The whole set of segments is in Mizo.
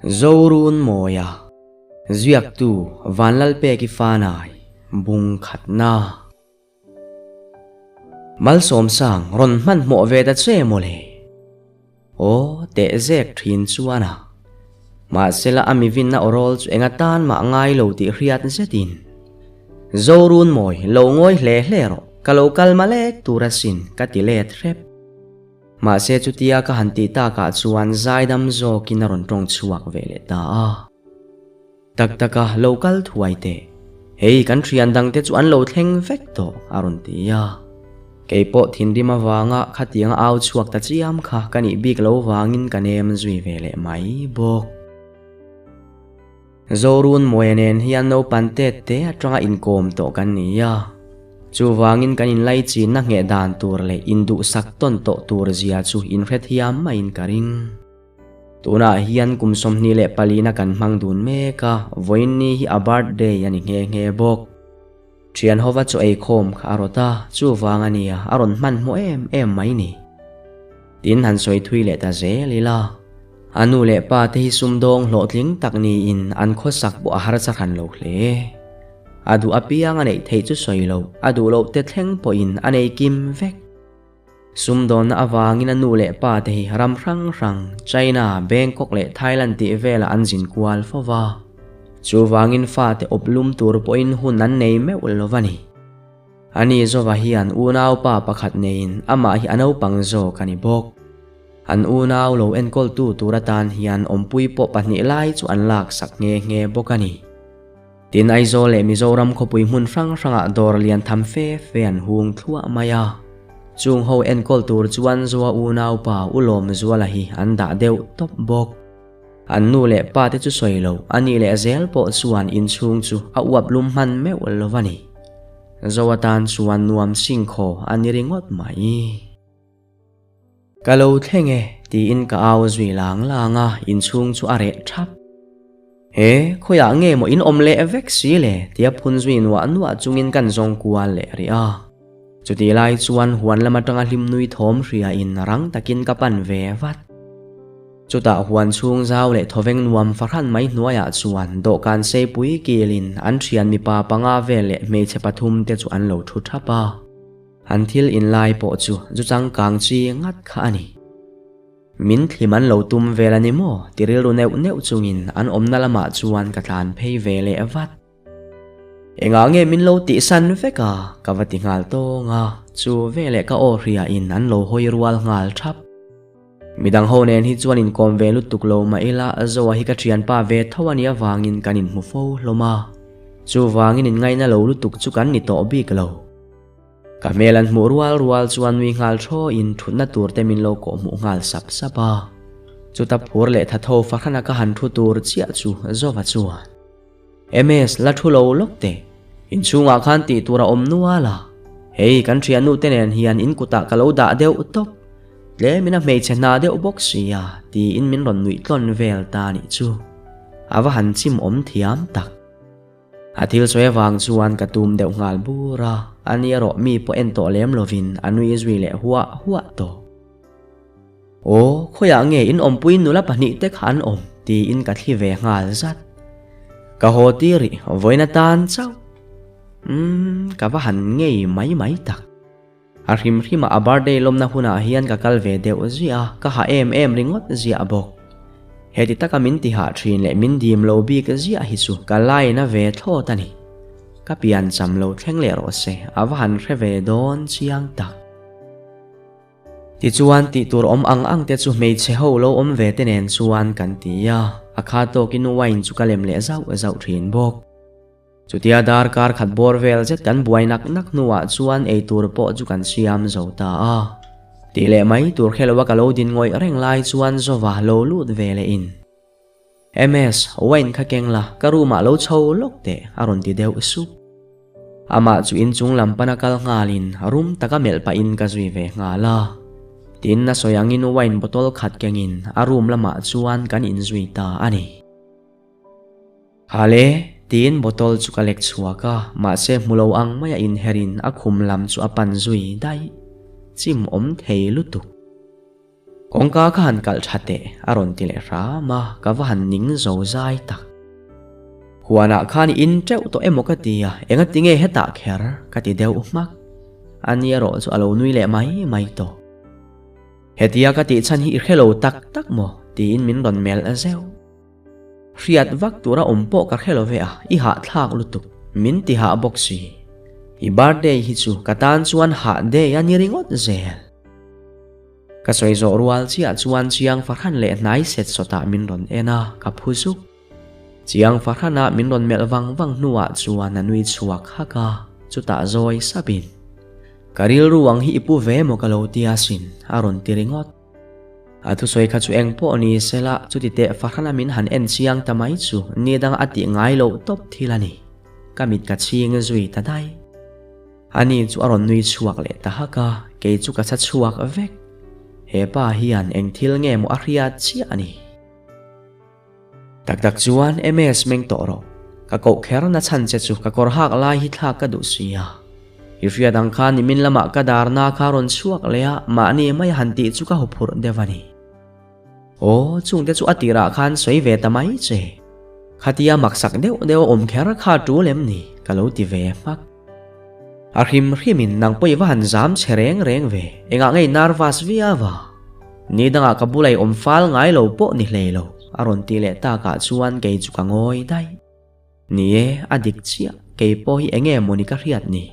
Zorunmawia, Ziaktu Vanlalpeki Fanai, Bung khatna. Malsawmsang rawn hmanhmawh ve ta che mawle. Aw, teh zek thin chuan a. Mahsela a mivinna awrawl chu enga tan mah ngai lo tih hriat zetin. Zorunmawi, lo ngawi hle hle rawh, ka lo kal malek tur asin, ka ti let hrep. Mahse chutia ka han tih takah chuan zaidam zawkin a rawn tawng chhuak ve leh ta a. Tak taka lo kal thuai teh. Hei kan thian dangte chu an lo thleng vek tawh a rawn ti a. Kei pawh thinrim avanga khatianga au chhuak ta chiam kha ka nih bik lo vangin ka nem zui ve leh mai bawk. Zorun Mawia nen hian naupan tet te atanga inkawm tawh kan ni a. Chuvangin kan inlaichinna ngheh dan tur leh induhsak tawn tawh tur zia chu inhrethiam maiin ka ring. Tunah hian kum 24 na kan hmang dun mek a, vawiinni hi a birthday a ni nghe nghe bawk. Thianhova chaw eikhawm kha a rawt a, chuvang a nia a rawn hmanhmawh em em mai ni. Tin han sawi thui leh ta zel ila, a nu leh pa te hi sumdawng hlawhtling tak niin an khawsak pawh a harsa hran lo hle. A duh apiang a neih theih chu sawi loh, a duh loh te thleng pawhin a nei kim vek. Sumdawnna avangin a nu leh pa te hi ram hrang hrang, China, Bangkok leh Thailand tih velah an zin kual fo va. Chuvangin fate awp lum tur pawhin hun an nei meuh lo va ni. Ani Zova hian unaupa pakhat neiin amah hi a naupang zawk a ni bawk. An unau lo enkawltu tur atan hian awmpui pawh pahnih lai chu an laksak nghe nghe bawk a ni. Tin Aizawl leh Mizoram khawpui hmun hrang hrangah dawr lian tham fe fe an hung thluah mai a. Chung ho enkawl tur chuan Zoa unaupa U Lawmzuala hi an dah deuh tawp bawk. An nu leh pa te chu sawi lo, a nih leh zel pawh chuan inchhung chu a uap lum hman meuh lo a ni. Zo atan chuan nuam singkhaw a ni ringawt mai. Ka lo thleng e, tiin ka au zui lang lang a, inchhung chu a reh thap. He, khawiah nge maw in awm leh vek si le? tia phun zui nuah nuah chungin kan zawng kual leh rih a. Chutih lai chuan huan lam atanga hlim nui thawm hriain rang takin ka pan ve vat. Chutah huan chhung zau leh thawveng nuam fahran mai hnuaiah chuan dawhkan seipui kilin an thian mipa panga vel leh hmeichhe pathum te chu an lo thu thap a. An thil inlai pawh chu zu changkang chi ngat kha a ni. Min thlim an lo tum vel a ni maw ti rilru neuh neuh chungin an awmna lamah chuan ka tlan phei ve leh vat. Engah nge min lo tihsan vek a? Ka va ti nghal tawng a, chu veleh ka aw hriain an lo hawi rual nghal thap. Midang ho nen hi chuan inkawm ve lutuk lo mah ila Zoa hi ka thianpa ve tho a nih avangin kan inhmu fo hlawm a, chuvangin inngaihna lo lutuk chu kan ni tawh bik lo. Ka hmel an hmuh rual rual chuan nui nghal thawiin thutna tur te min lo kawhhmuh nghal sap sap a. Chuta phur leh tha tho fahran a ka han thu tur chiah chu Zova chuan. MS, la thu lo lawk teh. Inchhungah khan tih tur a awm nual a. Hei, kan thiannu te nen hian in kutah ka lo dah deuh tawp. Tlemin a hmeichhe hna deuh bawk sia, tiin min rawn nuih tlawn vel ta nih chu. A va han chim awm thiam tak. A thil sawi avang chuan ka tum deuh nghal bur a, ani erawh mi pawh en tawh lem lovin a nui zui leh huah huah tawh. Aw, khawiah nge in awmpui nula pahnih te kha an awm? tiin ka thli ve nghal zat. Ka haw tir rih, vawiin atan chauh. Umm, ka va han ngei mai mai tak. A hrim hrimah a birthday lawmna hunah hian ka kal ve deuh ziah a, ka hah em em ringawt ziah bawk. Heti taka min ti hah thin leh min dim lo bik ziah hi chu ka laina ve thlawt a ni. Ka pian cham lo thleng leh rawh se, a va han hre ve dawn chiang tak. Tichuan, tih tur awm ang ang te chu hmeichhe ho lo awm ve te nen chuan kan ti a, a kha tawkin wine chu ka lem leh zauh zauh thin bawk. Chutia darkar khat bawr vel zet kan buai nak nak hnuah chuan eitur pawh chu kan siam zo ta a. Tih leh mai tur khelo a ka lo din ngawih reng lai chuan Zova lo lut ve leh in. MS, wine kha keng la, ka room ah lo chho lawk teh, a rawn ti deuh sup. Amah chu inchung lam pana kal nghalin room taka melh pahin ka zui ve nghal a. Tin, a sawi angin wine bottle khat kengin a room lamah chuan kan inzui ta a ni. Hale, tiin bottle chu ka lek chhuak a, mahse hmu lo ang maia inherin a khum lam chu a pan zui daih. Chim awm thei lutuk. Kawngka kha han kalh tha teh, a rawn ti leh hram a, ka va han ning zo zai tak. Huanah khan i in teuh tawh emaw ka ti a, engati nge hetah kher? ka ti deuh hmak. Ani erawh chu a lo nui leh mai mai tawh. Hetia ka tih chhan hi i hre lo tak tak maw? tiin min rawn melh zeuh. Hriat vak tura awm pawh ka hre lo ve a, i hahthlak lutuk, min ti hah bawk si. I birthday hi chu ka tan chuan hah day a ni ringawt zel. Ka sawi zawh rual chiah chuan Chiang Fahran leh hnai set sawtah min rawn en a, ka phu zuk. Chiang Fahrana min rawn melh vang vang hnuah chuan a nui chhuak hak a, chutah zawi sapin, Ka rilru ang hi i pu ve maw ka lo ti asin, a rawn ti ringawt. A thusawi kha chu eng pawh ni sela, chuti teh Fahrana min han en chiang ta mai chu ni dang a tih ngai loh tawp thil a ni. Ka mit ka chhing zui ta daih. Ani chu a rawn nui chhuak leh ta hak a, kei chu ka chha chhuak vek. He pa hian eng thil nge maw a hriat chiah a ni. Tak tak chuan MS meng tawh rawh. Ka koh kher na chhan che chu ka kawr hak lai hi thlak ka duh si a. I hriat ang khan nimin lamah ka darna kha rawn chhuak leh a, mahni mai han tih chu ka huphurh deuh a ni. Aw, chungte chu a tirah khan sawi ve ta mai che. Khatia maksak deuh deuh a awm kher kha tul em ni? Ka lo ti ve hmak. A hrim hrimin nang pawh i va han zam che reng reng ve, engah ngei nervous viau a? Ni dangah ka bulai awm fal ngai lo pawh ni hlei lo, a rawn ti leh takah chuan kei chu ka ngawi daih. Ni e, a dik chiah, kei pawh hi enge mawni ka hriat ni?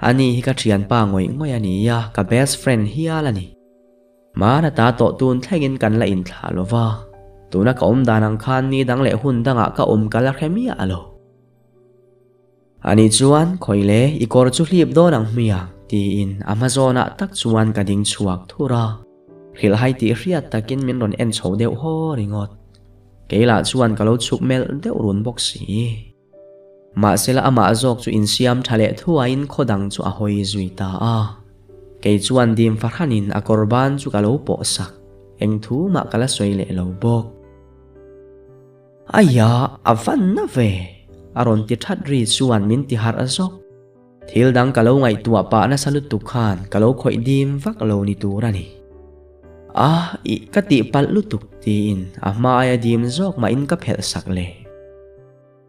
Ani hi ka thianpa ngawih ngawih a ni a, ka best friend hial a ni. Hmana ta tawh tun thlengin kan la inthlah lo va, tuna ka awm dan ang khan ni dang leh hun dangah ka awm ka la hre miah lo. Ani chuan, Khawi le, i kawr chu hlip dawn ang hmiang, tiin a hma zawnah tak chuan ka ding chhuak thur a. Hrilhhai tih hriat takin min rawn en chho deuh haw ringawt. Kei lah chuan ka lo chhuk melh deuh run bawk si. Mahsela amah zawk chu insiam tha leh thuaiin khaw dang chu a hawi zui ta a. Kei chuan dim fahranin a kawr ban chu ka lo pawh sak, eng thu mah ka la sawi leh lo bawk. Aia, a van na ve! A rawn ti that ri chuan min ti harh zawk. Thil dang ka lo ngaihtuah pah nasa lutuk khan ka lo khawih dim vak lo ni tur a ni. A, ih ka tih palh lutuk tiin a hma aia dim zawk mahin ka phelh sak le.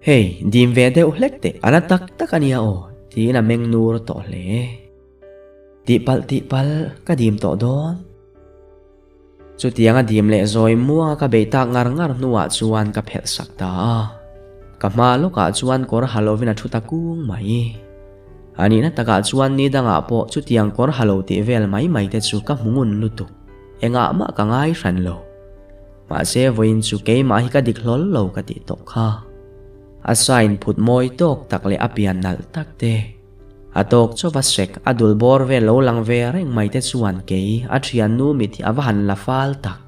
Hei, dim ve deuh hlek teh, a na tak tak a nia aw tiin a meng nur tawh hle. Tih palh tih palh, ka dim tawh dawn. Chutianga dim leh zawi muanga ka bei tak ngar ngar hnuah chuan ka phelh sak ta a. Ka hma lawkah chuan kawr ha lovin a thu ta kung mai. A nihna takah chuan ni dangah pawh chutiang kawr ha lo tih vel mai mai te chu ka hmu ngun lutuk. Engah mah ka ngai hran lo. Mahse vawiin chu keimah hi ka dik hlawl lo ka tih tawh kha. A sign phut mawi tawk tak leh a pian nalh tak te. A tawk chauh a sek, a dul bawr vel lo lang ve reng mai te chuan kei a thiannu mit hi a va han la fal tak.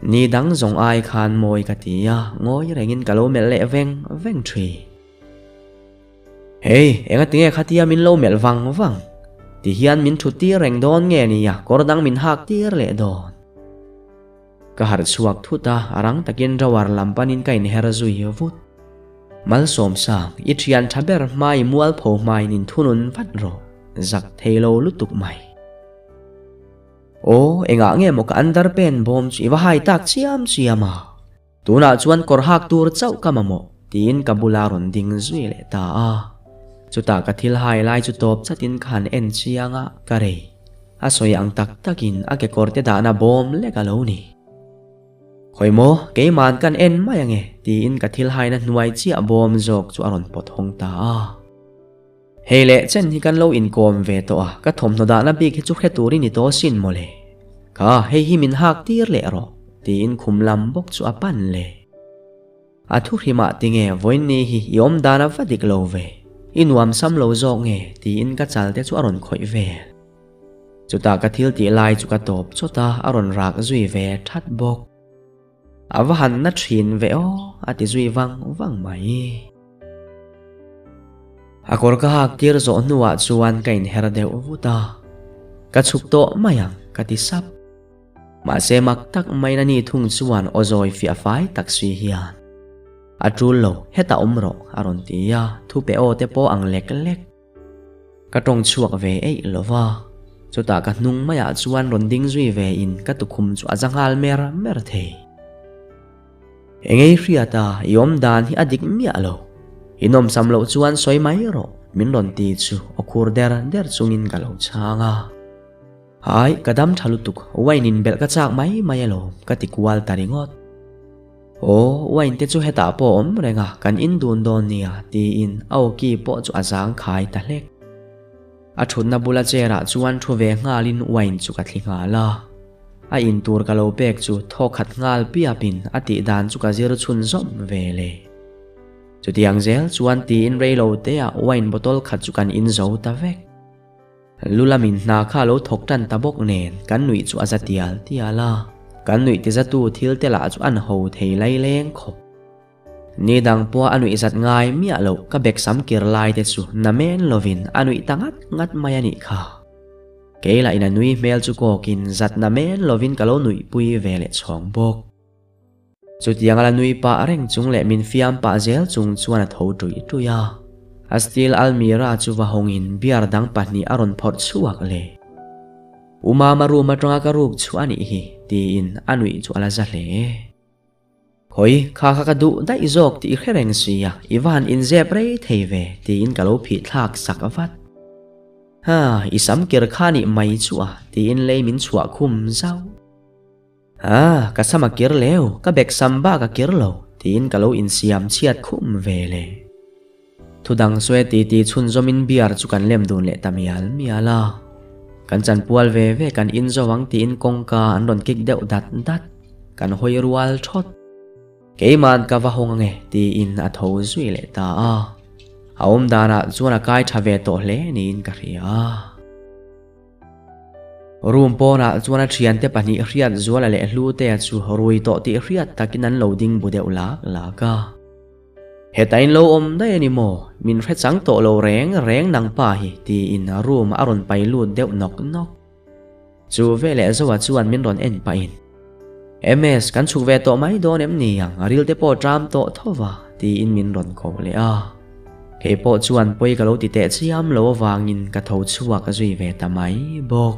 Ni dang zawng ai khan mawi ka ti a, ngawi rengin ka lo melh leh veng veng thin. Hei, engatinge khatia min lo melh vang vang? Ti hian min thut tir reng dawn nge nia, kawr dang min hak tir leh dawn. Ka harh chhuak thut a, a rang takin drawer lam panin ka inher zui vut. Malsawmsang, i thian tha ber hmai mualpho hmaiin inthunun vat rawh, zak thei lo lutuk mai. Aw, engah nge maw ka underpant bawm chu i va hai tak chiam chiam a? Tunah chuan kawr hak tur chauh ka mamawh, tiin ka bula rawn ding zui leh ta a. Chutah ka thil hai lai chu tawp chatin ka han en chiang a, ka rei. A sawi ang tak takin a kekawr te dahna bawm lek a lo ni. Khawi maw, keima'n kan en mai ange, tiin ka thil haina hnuai chiah bawm zawk chu a rawn pawt hawng ta a. Hei leh chen hi kan lo inkawm ve tawh a, ka thawmhnaw dahna bik hi chu hre turin i taw sin mawle. Kha, hei hi min hak tir leh rawh, tiin khum lam bawk chu a pan le. A thu hrimah tinge vawiinni hi i awm dan a va dik lo ve, i nuam sam lo zawk nge, tiin ka chal te chu a rawn khawih vel. Chutah ka thil tih lai chu ka tawp chawt a, a rawn rak zui ve that bawk. A va han na thin ve aw, a ti zui vang vang mai. A kawr ka hak tir zawh hnuah chuan ka inher deuh vut a, Ka chhuk tawh mai ang, ka ti sap. Mahse mak tak maiin ani thung chuan aw zawi fiah fai tak si hian, A tul lo, hetah awm rawh, a rawn ti a, thupe aw te pawh ang lek lek. Ka tawng chhuak ve eih lo va. Chutah ka hnung maiah chuan rawn ding zui ve in ka tukhum chu a za nghal mer mer thei. Engei hriat a, i awm dan hi a dik miah lo. I nawmsam loh chuan sawi mai rawh, min rawn ti chu aw khur der der chungin ka lo chhang a. Hai, ka dam tha lutuk, wine in belh ka chak mai mai alawm, ka ti kual ta ringawt. Aw, wine te chu hetah pawh awm reng a, kan in dun dawn nia, tiin a awki pawh chu a zang khai ta hlek. A thutna bula chair ah chuan thu ve nghalin wine chu ka thli nghal a. A in tur ka lo pek chu thaw khat nghal piapin a tih dan chu ka zir chhun zawm ve le. Chutiang zel chuan tiin reilo te ah wine bottle khat chu kan in zo ta vek. Lu lamin hna kha a lo thawk tan ta bawk nen kan nuih chu a za tial tial a. Kan nuih tizatu thil te lah chu an ho thei laileng khawp. Ni dang pawh a nuih zat ngai miah loh ka bek sam kir lai te chu na men lovin a nuih ta ngat ngat mai a nih kha. Kei lah in a nui hmel chu kawkin zat na men lovin ka lo nuihpui ve leh chhawng bawk. Chutiang a la nui pah reng chung leh min fiam pah zel chung chuan a tho tuih tuih a. A steel almirah chu va hawngin beer dang pahnih a rawn phawrh chhuak leh. U Mama room atanga ka ruk chhuah a nih hi tiin a nuih chu a la za hle. Khawi, kha kha ka duh daih zawk tih i hre reng sia, i va han inzep rei thei ve, tiin ka lo phih thlak sak vat. Ha, i sam kir kha nih mai chu a, tiin lei min chhuah khum zauh. Ha, ka sam a kir leu, ka bek sam bak a kir lo, tiin ka lo insiam chhiat khum ve le. Thudang sawi ti ti chhunzawmin beer chu kan lem dun leh ta mial mial a. Kan chanpual ve ve kan in zo ang tiin kawngka an rawn kik deuh dat dat. Kan hawi rual thawt. Keiman ka va hawng ange tiin a tho zui leh ta a. A awm danah chuan a kai tha ve tawh hle niin ka hria. Room pawnah chuan a thiante pahnih hriat Zuala leh Hlutea chu rui tawh tih hriat takin an lo ding bu deuh lak lak a. Heta in lo awm daih a ni maw? Min hre chang tawh lo reng reng nang pa hi tiin room a rawn pai lut deuh nawk nawk. Chu veleh Zoa chuan min rawn en pahin, MS, kan chhuk ve tawh mai dawn em ni ang, a ril te pawh ṭam tawh tho va tiin min rawn ko leh a. Kei pawh chuan pawi ka lo ti teh chiam lo avangin ka tho chhuak zui ve ta mai bawk.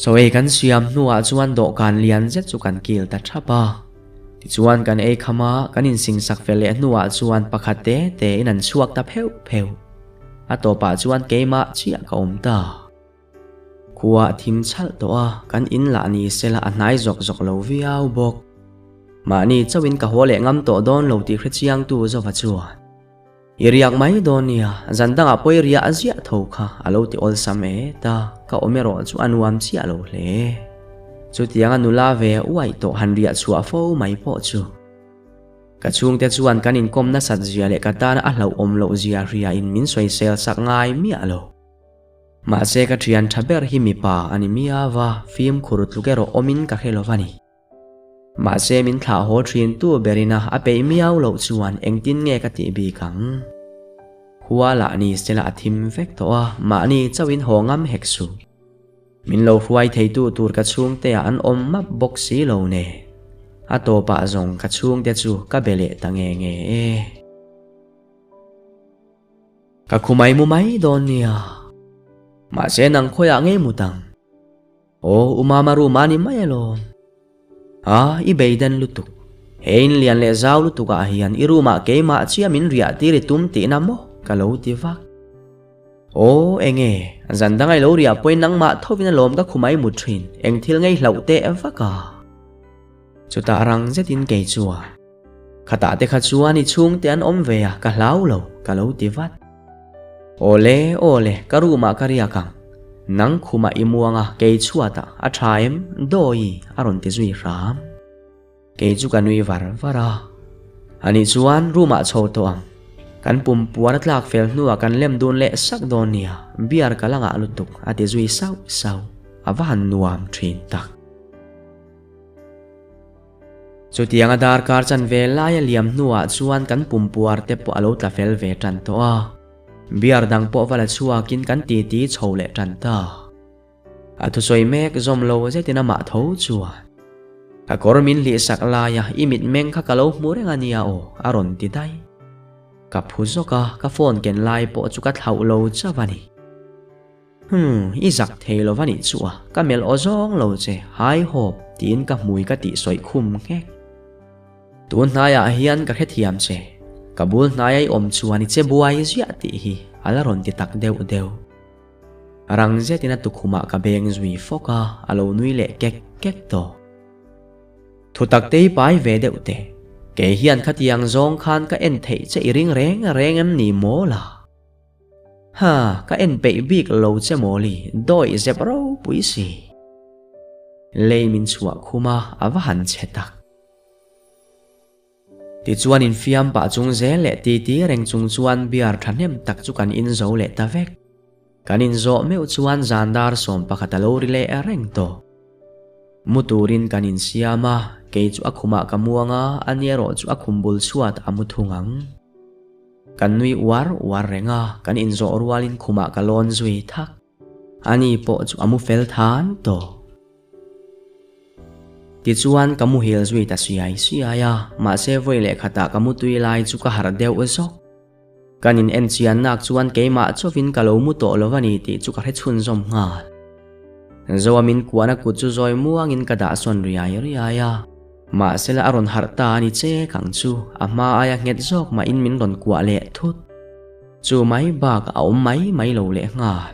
Chaw ei kan siam hnuah chuan dawhkan lian zet chu kan kil ta thap a. Tichuan kan ei kham a, kan insingsak fel leh hnuah chuan pakhat te te in an chhuak ta pheuh pheuh. A tawpah chuan keimah chiah ka awm ta. Khua a thim chhalh tawh a, kan in lah ni sela a hnai zawk zawk lo viau bawk. Mahni chauhin ka haw leh ngam tawh dawn lo tih hrechiangtu Zova chuan. I riak mai dawn nia, zan dangah pawi riah a ziah tho kha a lo ti awlsam e ta, ka awm erawh chu a nuam chiah lo hle. Chutianga nula ve uaih tawh han riah chhuah fo mai pawh chu. Ka chhungte chuan kan inkawm nasat zia leh ka tana a hlauhawm loh zia hriain min sawisel sak ngai miah lo. Mahse ka thian tha ber hi mipa a ni miau a, fimkhur tluk erawh awmin ka hre lo va ni. Mahse min thlah haw thin tu berin a a peih miau loh chuan engtin nge ka tih bik ang? Khua lah ni sela a thim vek tawh a, mahni chauhin haw ngam hek suh. Min lo hruai theitu tur ka chhungte ah an awm map bawk si lo ne. A tawpah zawng ka chhungte chu ka be leh ta nge nge e. Ka khumai mu mai dawn nia. Mahse nang khawiah ngei mut ang? Aw, u Mama room a ni mai alawm. A, i beiden lutuk. He in lian leh zau lutuk ah hian i room ah keimah chiah min riah tir i tum tihna maw? Ka lo ti vak. Aw, enge, zan dang i lo riah pawhin nangmah thovin alawm ka khumai mut thin, eng thil ngei hlauh teh vak a. Chutah rang zetin kei chuan, Khatah te kha chuan i chhungte an awm ve a, ka hlau lo, ka lo ti vat. Awle, awle, ka room ah ka riak ang. Nang khumah i muang a, kei chhuatah, a tha em? Dawi, a rawn ti zui hram. Kei chu ka nui var var a. Anih chuan room ah chho tawh ang. Kan pum puan a tlak fel hnuah kan lem dun leh sak dawn nia, beer ka la ngah lutuk, a ti zui sauh sauh. A va han nuam thin tak. Chutianga darkar chanve laia liam hnuah chuan kan pumpuar te pawh a lo tla fel ve tan tawh a. Beer dang pawh va la chhuakin kan titi chho leh tan ta. A thusawi mek zawm lo zetin amah tho chuan, Ka kawr min hlih sak laia i mitmeng kha ka lo hmu reng a nia aw, a rawn ti daih. Ka phu zawk a, ka phone ken lai pawh chu ka thlauh lo chauh a ni. Humm, i zak thei lo va nih chu a, ka melh aw zawng lo che, hai hawp, tiin ka hmui ka tih sawi khum nghek. Tun hnaiah hian ka hrethiam che, ka bul hnaia i awm chuan i che buai ziah tih hi a la rawn ti tak deuh deuh. Rang zetin a tukhumah ka beng zui fawk a, a lo nui leh kek kek tawh. Thutak te i pai ve deuh teh, kei hian khatiang zawng khan ka en theih che i ring reng reng em ni maw la? Ha, ka en peih bik lo che mawli, dawih zep ropui si. Lei min chhuah khum a, a va han chhe tak. Tichuan infiam pah chung zel leh titi reng chung chuan beer thahnem tak chu kan inzo leh ta vek. Kan inzawh meuh chuan zan dar 11 a lo ri leh reng tawh. Mu turin kan insiam a, kei chu a khumah ka muang a, ani erawh chu a khum bul chhuat a mu thung ang. Kan nui uar uar reng a, kan inzawh rualin khumah ka lawn zui thak. Ani pawh chu a mu fel than tawh. Tichuan ka muhil zui ta siai siai a, mahse vawi leh khatah ka mu tui lai chu ka harh deuh zawk. Kan in en chian nak chuan keimah chawvin ka lo mu tawh lo a ni tih chu ka hre chhunzawm nghal. Zoa min kuahna kut chu zawi muangin ka dah sawn riai riai a, mahsela a rawn harh ta a ni che kang chu a hma aia nghet zawk mahin min rawn kuah leh thut. Chu mai bak a awm mai mai lo leh nghal.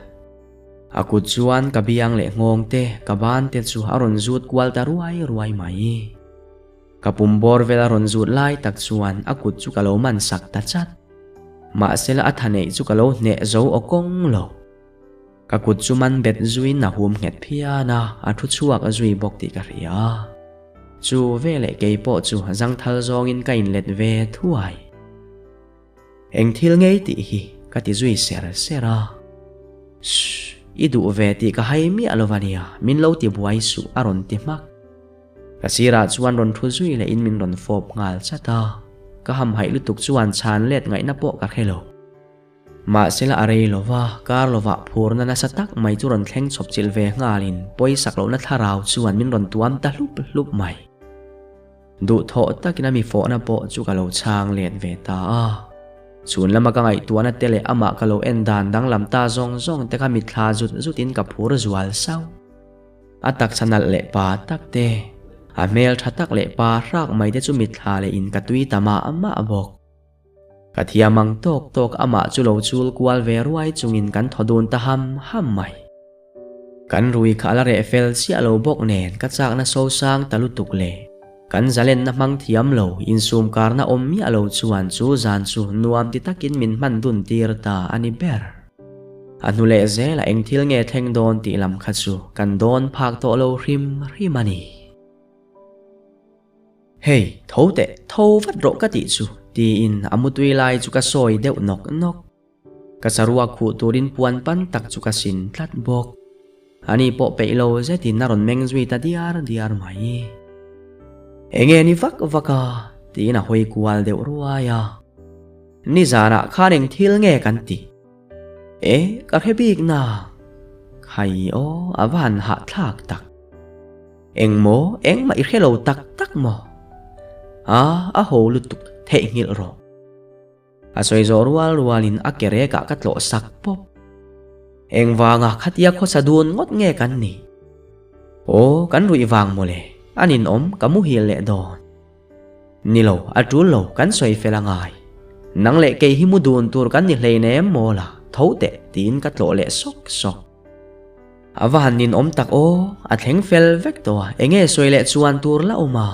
A kut chuan ka biang leh nghawng te, ka ban te chu a rawn zut kual ta ruai ruai mai. Ka pum bawr vel a rawn zut lai tak chuan a kut chu ka lo man sak ta chat. Mahsela a tha neih chu ka lo hneh zo aw kawng lo. Ka kut chu man bet zuiin a hum nghet phian a, a thu chhuak a zui bawk tih ka hria. Chu veleh kei pawh chu zangthal zawngin ka inlet ve thuai. Eng thil ngei tih hi ka ti zui ser ser a. Shh, i duh ve tih ka hai miah lo ania, min lo ti buai suh a rawn ti hmak. Ka sirah chuan rawn thu zui leh in min rawn fawp nghal chat a, ka hamhaih lutuk chuan chhan let ngaihna pawh ka hre lo. Mahsela a rei lo va, kar lovah phurna nasa tak mai chu rawn thleng chawp chilh ve nghalin pawisak lohna thlarau chuan min rawn tuam ta hlup hlup mai. Duhthawh takin a mi fawhna pawh chu ka lo chhang let ve ta a. Chhun lama ka ngaihtuahna te leh amah ka lo en dan danglam ta zawng zawng te kha mitthla zut zutin ka phur zual sauh. A taksa nalh leh pa tak te, a hmel tha tak leh pa hrak mai te chu mitthla leh in ka tui ta mah mah bawk. Ka thiam ang tawk tawk amah chu lo chul kual ve ruai chungin kan thaw dun ta ham ham mai. Kan rui kha a la reh fel chiah lo bawk nen ka chakna sosang ta lutuk le. Kan zalenna hmang thiam lo, insumkarna awm miah lo chuan chu zan chu nuam ti takin min hman dun tir ta a ni ber. A hnu leh zelah eng thil nge thleng dawn tih lam kha chu kan dawn phak tawh lo hrim hrim a ni. Hei, tho teh, tho vat rawh ka tih chu, tiin a mutui lai chu ka sawi deuh nawk nawk. Ka saruak khuh turin puan pan tak chu ka sin tlat bawk. Ani pawh peih lo zetin a rawn meng zui ta diar diar mai. Enge ni vak vak a? tiin a hawi kual deuh ruai a. Nizanah khan eng thil nge kan ti? E, ka hre bik na. Khai aw, a va han hahthlak tak. Eng maw, engmah i hre lo tak tak maw? A, a ho lutuk, theihnghilh rawh. A sawi zawh rual rualin a ke rekah ka tlawh sak pawp. Engvanga khatia khawsa dun ngawt nge kan nih? Aw, kan ruih vang mawle, a ninawm ka muhil leh dawn. Ni lo, a tul lo, kan sawi fel a ngai. Nang leh kei hi mu dun tur kan ni hleinem maw la, tho teh, tiin ka tlawh leh sawk sawk. A va han ninawm tak aw, a thleng fel vek tawh a, enge sawi leh chuan tur la awm a?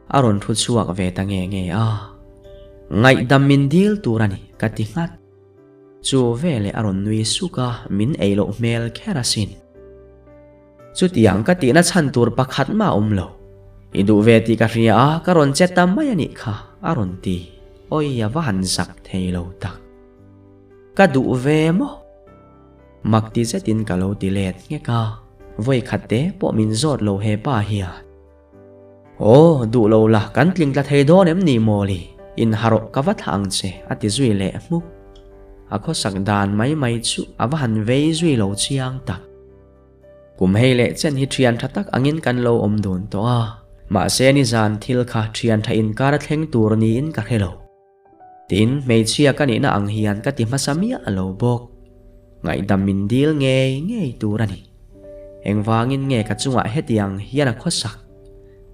A rawn thu chhuak ve ta nge nge a, ngaihdam min dil tur a ni, ka ti nghat. Chu veleh a rawn nui suk a, min ei loh hmel kher asin. Chutiang ka tihna chhan tur pakhat mah a awm lo. I duh ve tih ka hria a, ka rawn che ta mai a nih kha, a rawn ti. Awi, a va han zak thei lo tak. Ka duh ve maw? Mak ti zetin ka lo ti let nghek a, vawi khat te pawh min zawt lo he pa hian. Aw, duh lo la, kan tling tla thei dawn em ni mawli? Inharawh ka va thlah ang che, a ti zui leh hmuk. A khawsak dan mai mai chu a va han vei zui lo chiang tak. Kum hei leh chen hi thian tha tak angin kan lo awm dun tawh a, mahse nizan thil kha thian tha inkar a thleng tur niin ka hre lo. Tin, hmeichhia ka nihna ang hian ka ti hmasa miah lo bawk. Ngaihdam min dil ngei ngei tur a ni. Engvangin nge ka chungah hetiang hian a khawsak?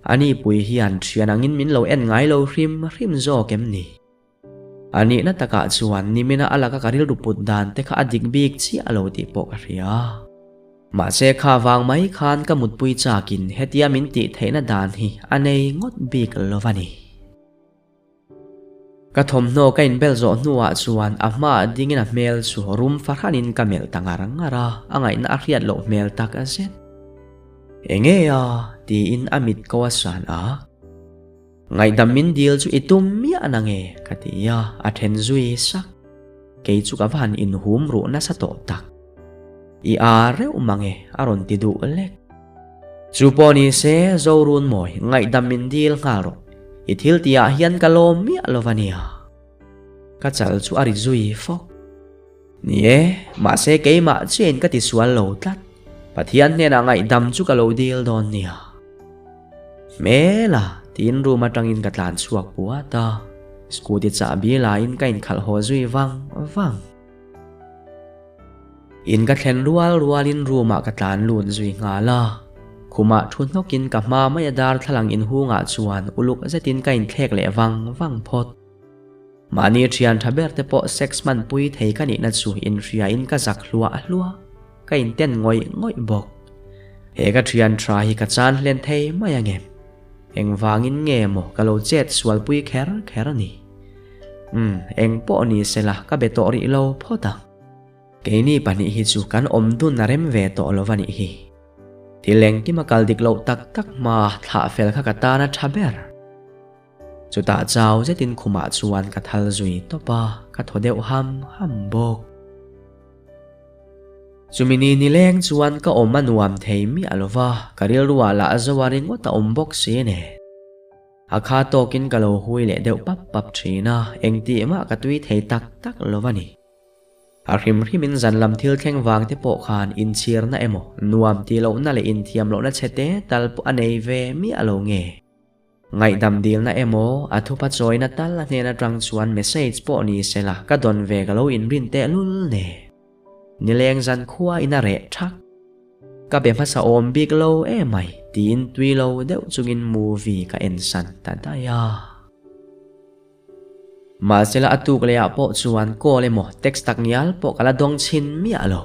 Ani pui hian thian angin min lo en ngai lo hrim hrim zawk em ni? A nihna takah chuan nimina a laka ka rilru put dan te kha a dik bik chiah lo tih pawh ka hria. Mahse kha vang mai khan ka mutpui chakin hetia min tih theihna dan hi a nei ngawt bik lo va ni. Ka thawmhnaw ka inbel zawh hnuah chuan a hmaah dingin a hmel chu rum fahranin ka melh ta ngar ngar a, a ngaihna a hriat loh hmel tak zet. Enge a? tiin a mit ko a san a. Ngaihdam min dil chu i tum miah na nge? ka ti a, a then zui sak. Kei chu ka va han inhum ruh nasa tawh tak. I a reuh mang e, a rawn ti duh lek. Chu pawh ni se, Zorunmawi, ngaihdam min dil nghal rawh. I thil tihah hian ka lawm miah lo va nia. Ka chal chu a ri zui fawk. Ni e, mahse keimah chiahin ka tisual lo tlat. Pathian hnenah ngaihdam chu ka lo dil dawn nia. Hmela, tiin room atangin ka tlan chhuak puat a. Scooty chahbi laiin ka inkhalh haw zui vang vang. In ka thlen rual rualin room ah ka tlan lut zui nghal a, khumah thu hnawkin ka hma mai a darthlalang inhungah chuan uluk zetin ka inthlek leh vang vang phawt. Mahni thian tha ber te pawh sex hmanpui thei ka nihna chu inhriain ka zak hluah hluah, ka inten ngawih ngawih bawk. He ka thian tha hi ka chan hlen thei mai angem? Engvangin nge maw ka lo chet sualpui kher kher ni? Umm, eng pawh ni sela ka be tawh rih lo phawt ang. Keini pahnih hi chu kan awm dun a rem ve tawh lo va nih hi. Thil engkim a kal dik loh tak tak hma thlah fel kha ka tan a tha ber. Chutah chau zetin khumah chuan ka thal zui tawp a, ka thaw deuh ham ham bawk. Chumi ni nileng chuan ka awm a nuam thei miah lo va, ka rilruah lah zo a ringawt a awm bawk si ne. A kha tawkin ka lo hui leh deuh pap pap thin a, engtih mah ka tui thei tak tak lo a ni. A hrim hrimin zan lam thil thleng vang te pawh khan inchhirna emaw, nuam tih lohna leh inthiam lohna chhe te tal pawh a nei ve miah lo nge. Ngaihdam dilna emaw, a thupa chawina tal a hnen atang chuan message pawh ni sela ka dawn ve ka lo inrin tehlul ne. Nileng zan khua in a reh thak. Ka be hmasa awm bik lo emai tiin tui lo deuh chungin movie ka en san ta daih a. Mahsela a tuk lehah pawh chuan call emaw text tak ngial pawh ka la dawng chhin miah lo.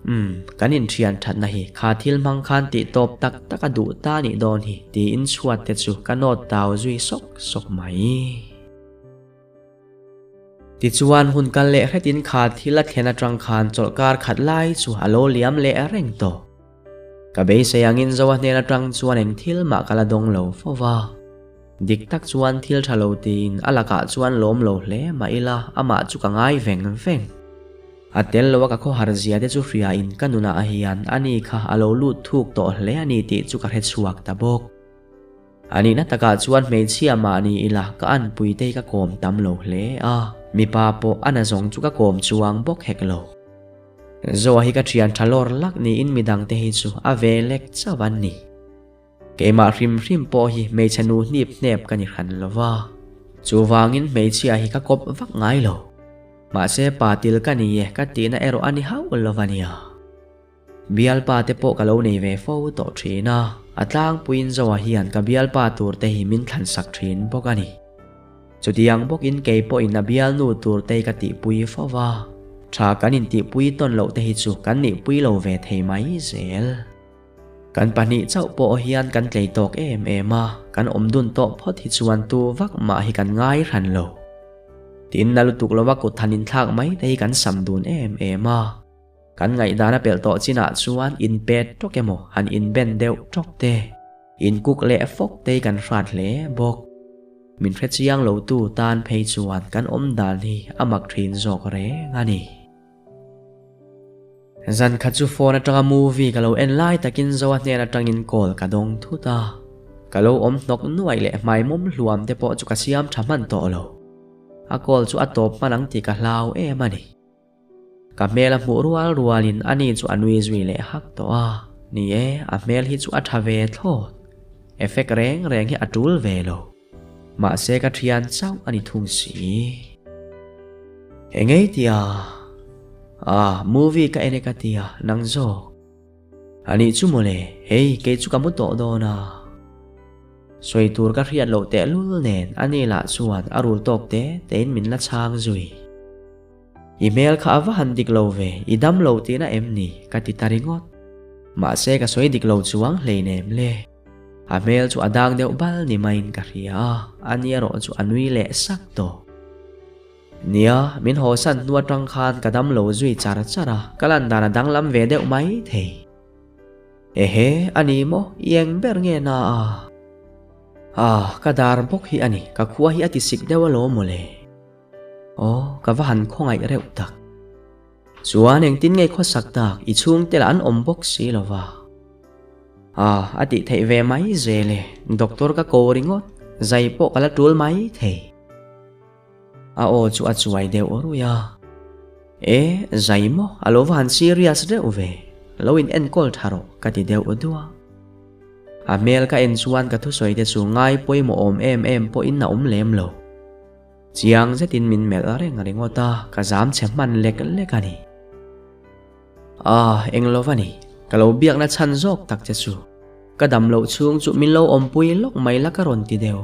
Umm, kan inthian thatna hi kha thil hmang khan tih tawp tak tak a duh ta nih dawn hi tiin chhuat te chu ka nawt tau zui sawk sawk mai. Tichuan hun kal leh hretin kha thil a thlen atang khan chawlhkar khat lai chu a lo liam leh reng tawh. Ka beisei angin Zoa hnen atang chuan eng thil mah ka la dawng lo fo va. Dik tak chuan thil tha lo tiin a lakah chuan lawm lo hle mah ila amah chu ka ngai veng veng. A tel lo a ka khawhar zia te chu hria in ka nunah hian ani kha a lo lut thuk tawh hle a ni tih chu ka hrechhuak ta bawk. A nihna takah chuan hmeichhia mahni ila ka anpui te hi ka kawm tam lo hle a, mipa pawh a na zawng chu ka kawm chuang bawk hek lo. Zoa hi ka thian tha lawr lak niin midang te hi chu a ve lek chauh an ni. Keimah hrim hrim pawh hi hmeichhe nu hnip hnep ka ni hran lo va, chuvangin hmeichhia hi ka kawp vak ngai lo. Mahse pa til ka ni e ka tihna erawh a ni hauh lo va nia. Bialpa te pawh ka lo nei ve fo tawh thin a, a tlangpuiin Zoa hian ka bialpa tur te hi min thlansak thin bawk a ni. Chutiang bawkin kei pawhin a bialnu tur te hi ka tihpui fo va, tha kan intihpui tawn loh te hi chu kan nihpui lo ve thei mai zel. Kan pahnih chauh pawh hian kan tlei tawk em em a, kan awm dun tawh phawt hi chuan tu vak mah hi kan ngai hran lo. Tin, na lutuk lova kut han inthlak mai te hi kan sam dun em em a. Kan ngaihdan a pelh tawh chinah chuan in pet tawk emaw han inben deuh tawk te, in kuk leh fawk te hi kan hrat hle bawk. Min hre chiang lo tu tan phei chuan kan awm dan hi a mak thin zawk reng a ni. Zan khat chu phone atanga movie ka lo en lai takin Zoa hnen atangin call ka dawng thut a. Ka lo awm hnawk nuaih leh hmaimawm hluam te pawh chu ka siam tha hman tawh lo. A call chu a tawp hman ang tih ka hlau em a ni. Ka hmel a hmuh rual rualin ani chu a nui zui leh hak tawh a, ni e, a hmel hi chu a tha ve thlawt. Effect reng reng hi a tul ve lo. Mahse ka thian chauh a ni thung si. Engei tia? Ah, movie ka en e ka ti a, nang zawk. A nih chu mawle, hei kei chu ka mu tawh dawn a. Sawi tur ka hriat loh tehlul nen a ni lah chuan a rul tawk te tein min la chhang zui. I hmel kha a va han dik lo ve, i dam lo tihna em ni? ka ti ta ringawt. Mahse ka sawi dik lo chuang hleinem le. A hmel chu a dang deuh bal ni maiin ka hria a, a ni erawh chu a nui leh sak tawh. Nia, min hawsan hnu atang khan ka dam lo zui char char a, ka lan dan a danglam ve deuh mai thei. Ehe, a ni maw? I eng ber nge na a? Ah, ka dar bawk hi a ni, ka khua hi a ti sik deuh alawm mawle. Aw, ka va han khawngaih reuh tak. Chuan engtin nge khawsak tak, i chhungte lah an awm bawk si lo va. Ah, a tih theih ve mai zel e, doctor ka ko ringawt, zai pawh ka la tul mai thei. A aw chu a chuai deuh ruih a. E, zai maw, a lo va han serious deuh ve. Lo in enkawl tha rawh, ka ti deuh duah. A hmel ka en chuan ka thusawi te chu ngai pawimawh awm em em pawhin a awm lem lo. Chiang zetin min melh reng ringawt a, ka zam chhe hman lek lek a ni. Ah, eng lo va ni, ka lo biakna chhan zawk tak che chu. Ka dam loh chhung chu min lo awmpui lawk mai la ka rawn ti deuh.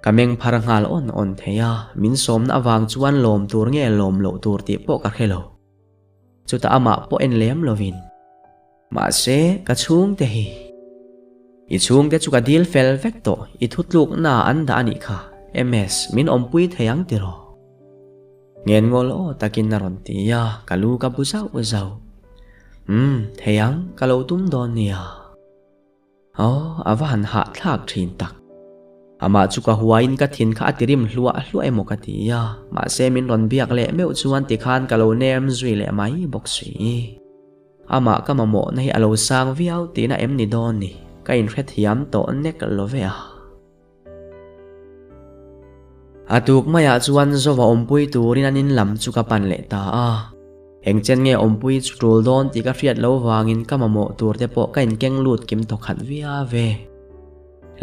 Ka meng phar nghal awn awn thei a, min sawmna avang chuan lawm tur nge lawm loh tur tih pawh ka hre lo. Chutah amah pawh en lem lovin, Mahse, ka chhungte hi. I chhungte chu ka dil fel vek tawh, i thutlukna an dah a nih kha, MS, min awmpui thei ang tiraw? Ngenngol aw takin a rawn ti a, ka lu ka bu zauh zauh. Umm, thei ang, ka lo tum dawn nia. Aw, a va han hahthlak thin tak. Amah chu ka huaiin ka thin kha a ti rim hluah hluah emaw ka ti a, mahse min rawn biak leh meuh chuan tikhan ka lo nem zui leh mai bawk si. Amah ka mamawhna hi a lo sang viau tihna em ni dawn ni, ka inhrethiam tawh nek lo ve a. A tuk maiah chuan Zova awmpui turin an in lam chu ka pan leh ta a. Engchen nge awmpui chu tul dawn tih ka hriat lo vangin ka mamawh tur te pawh ka inkeng lut kim tawk khat viau ve.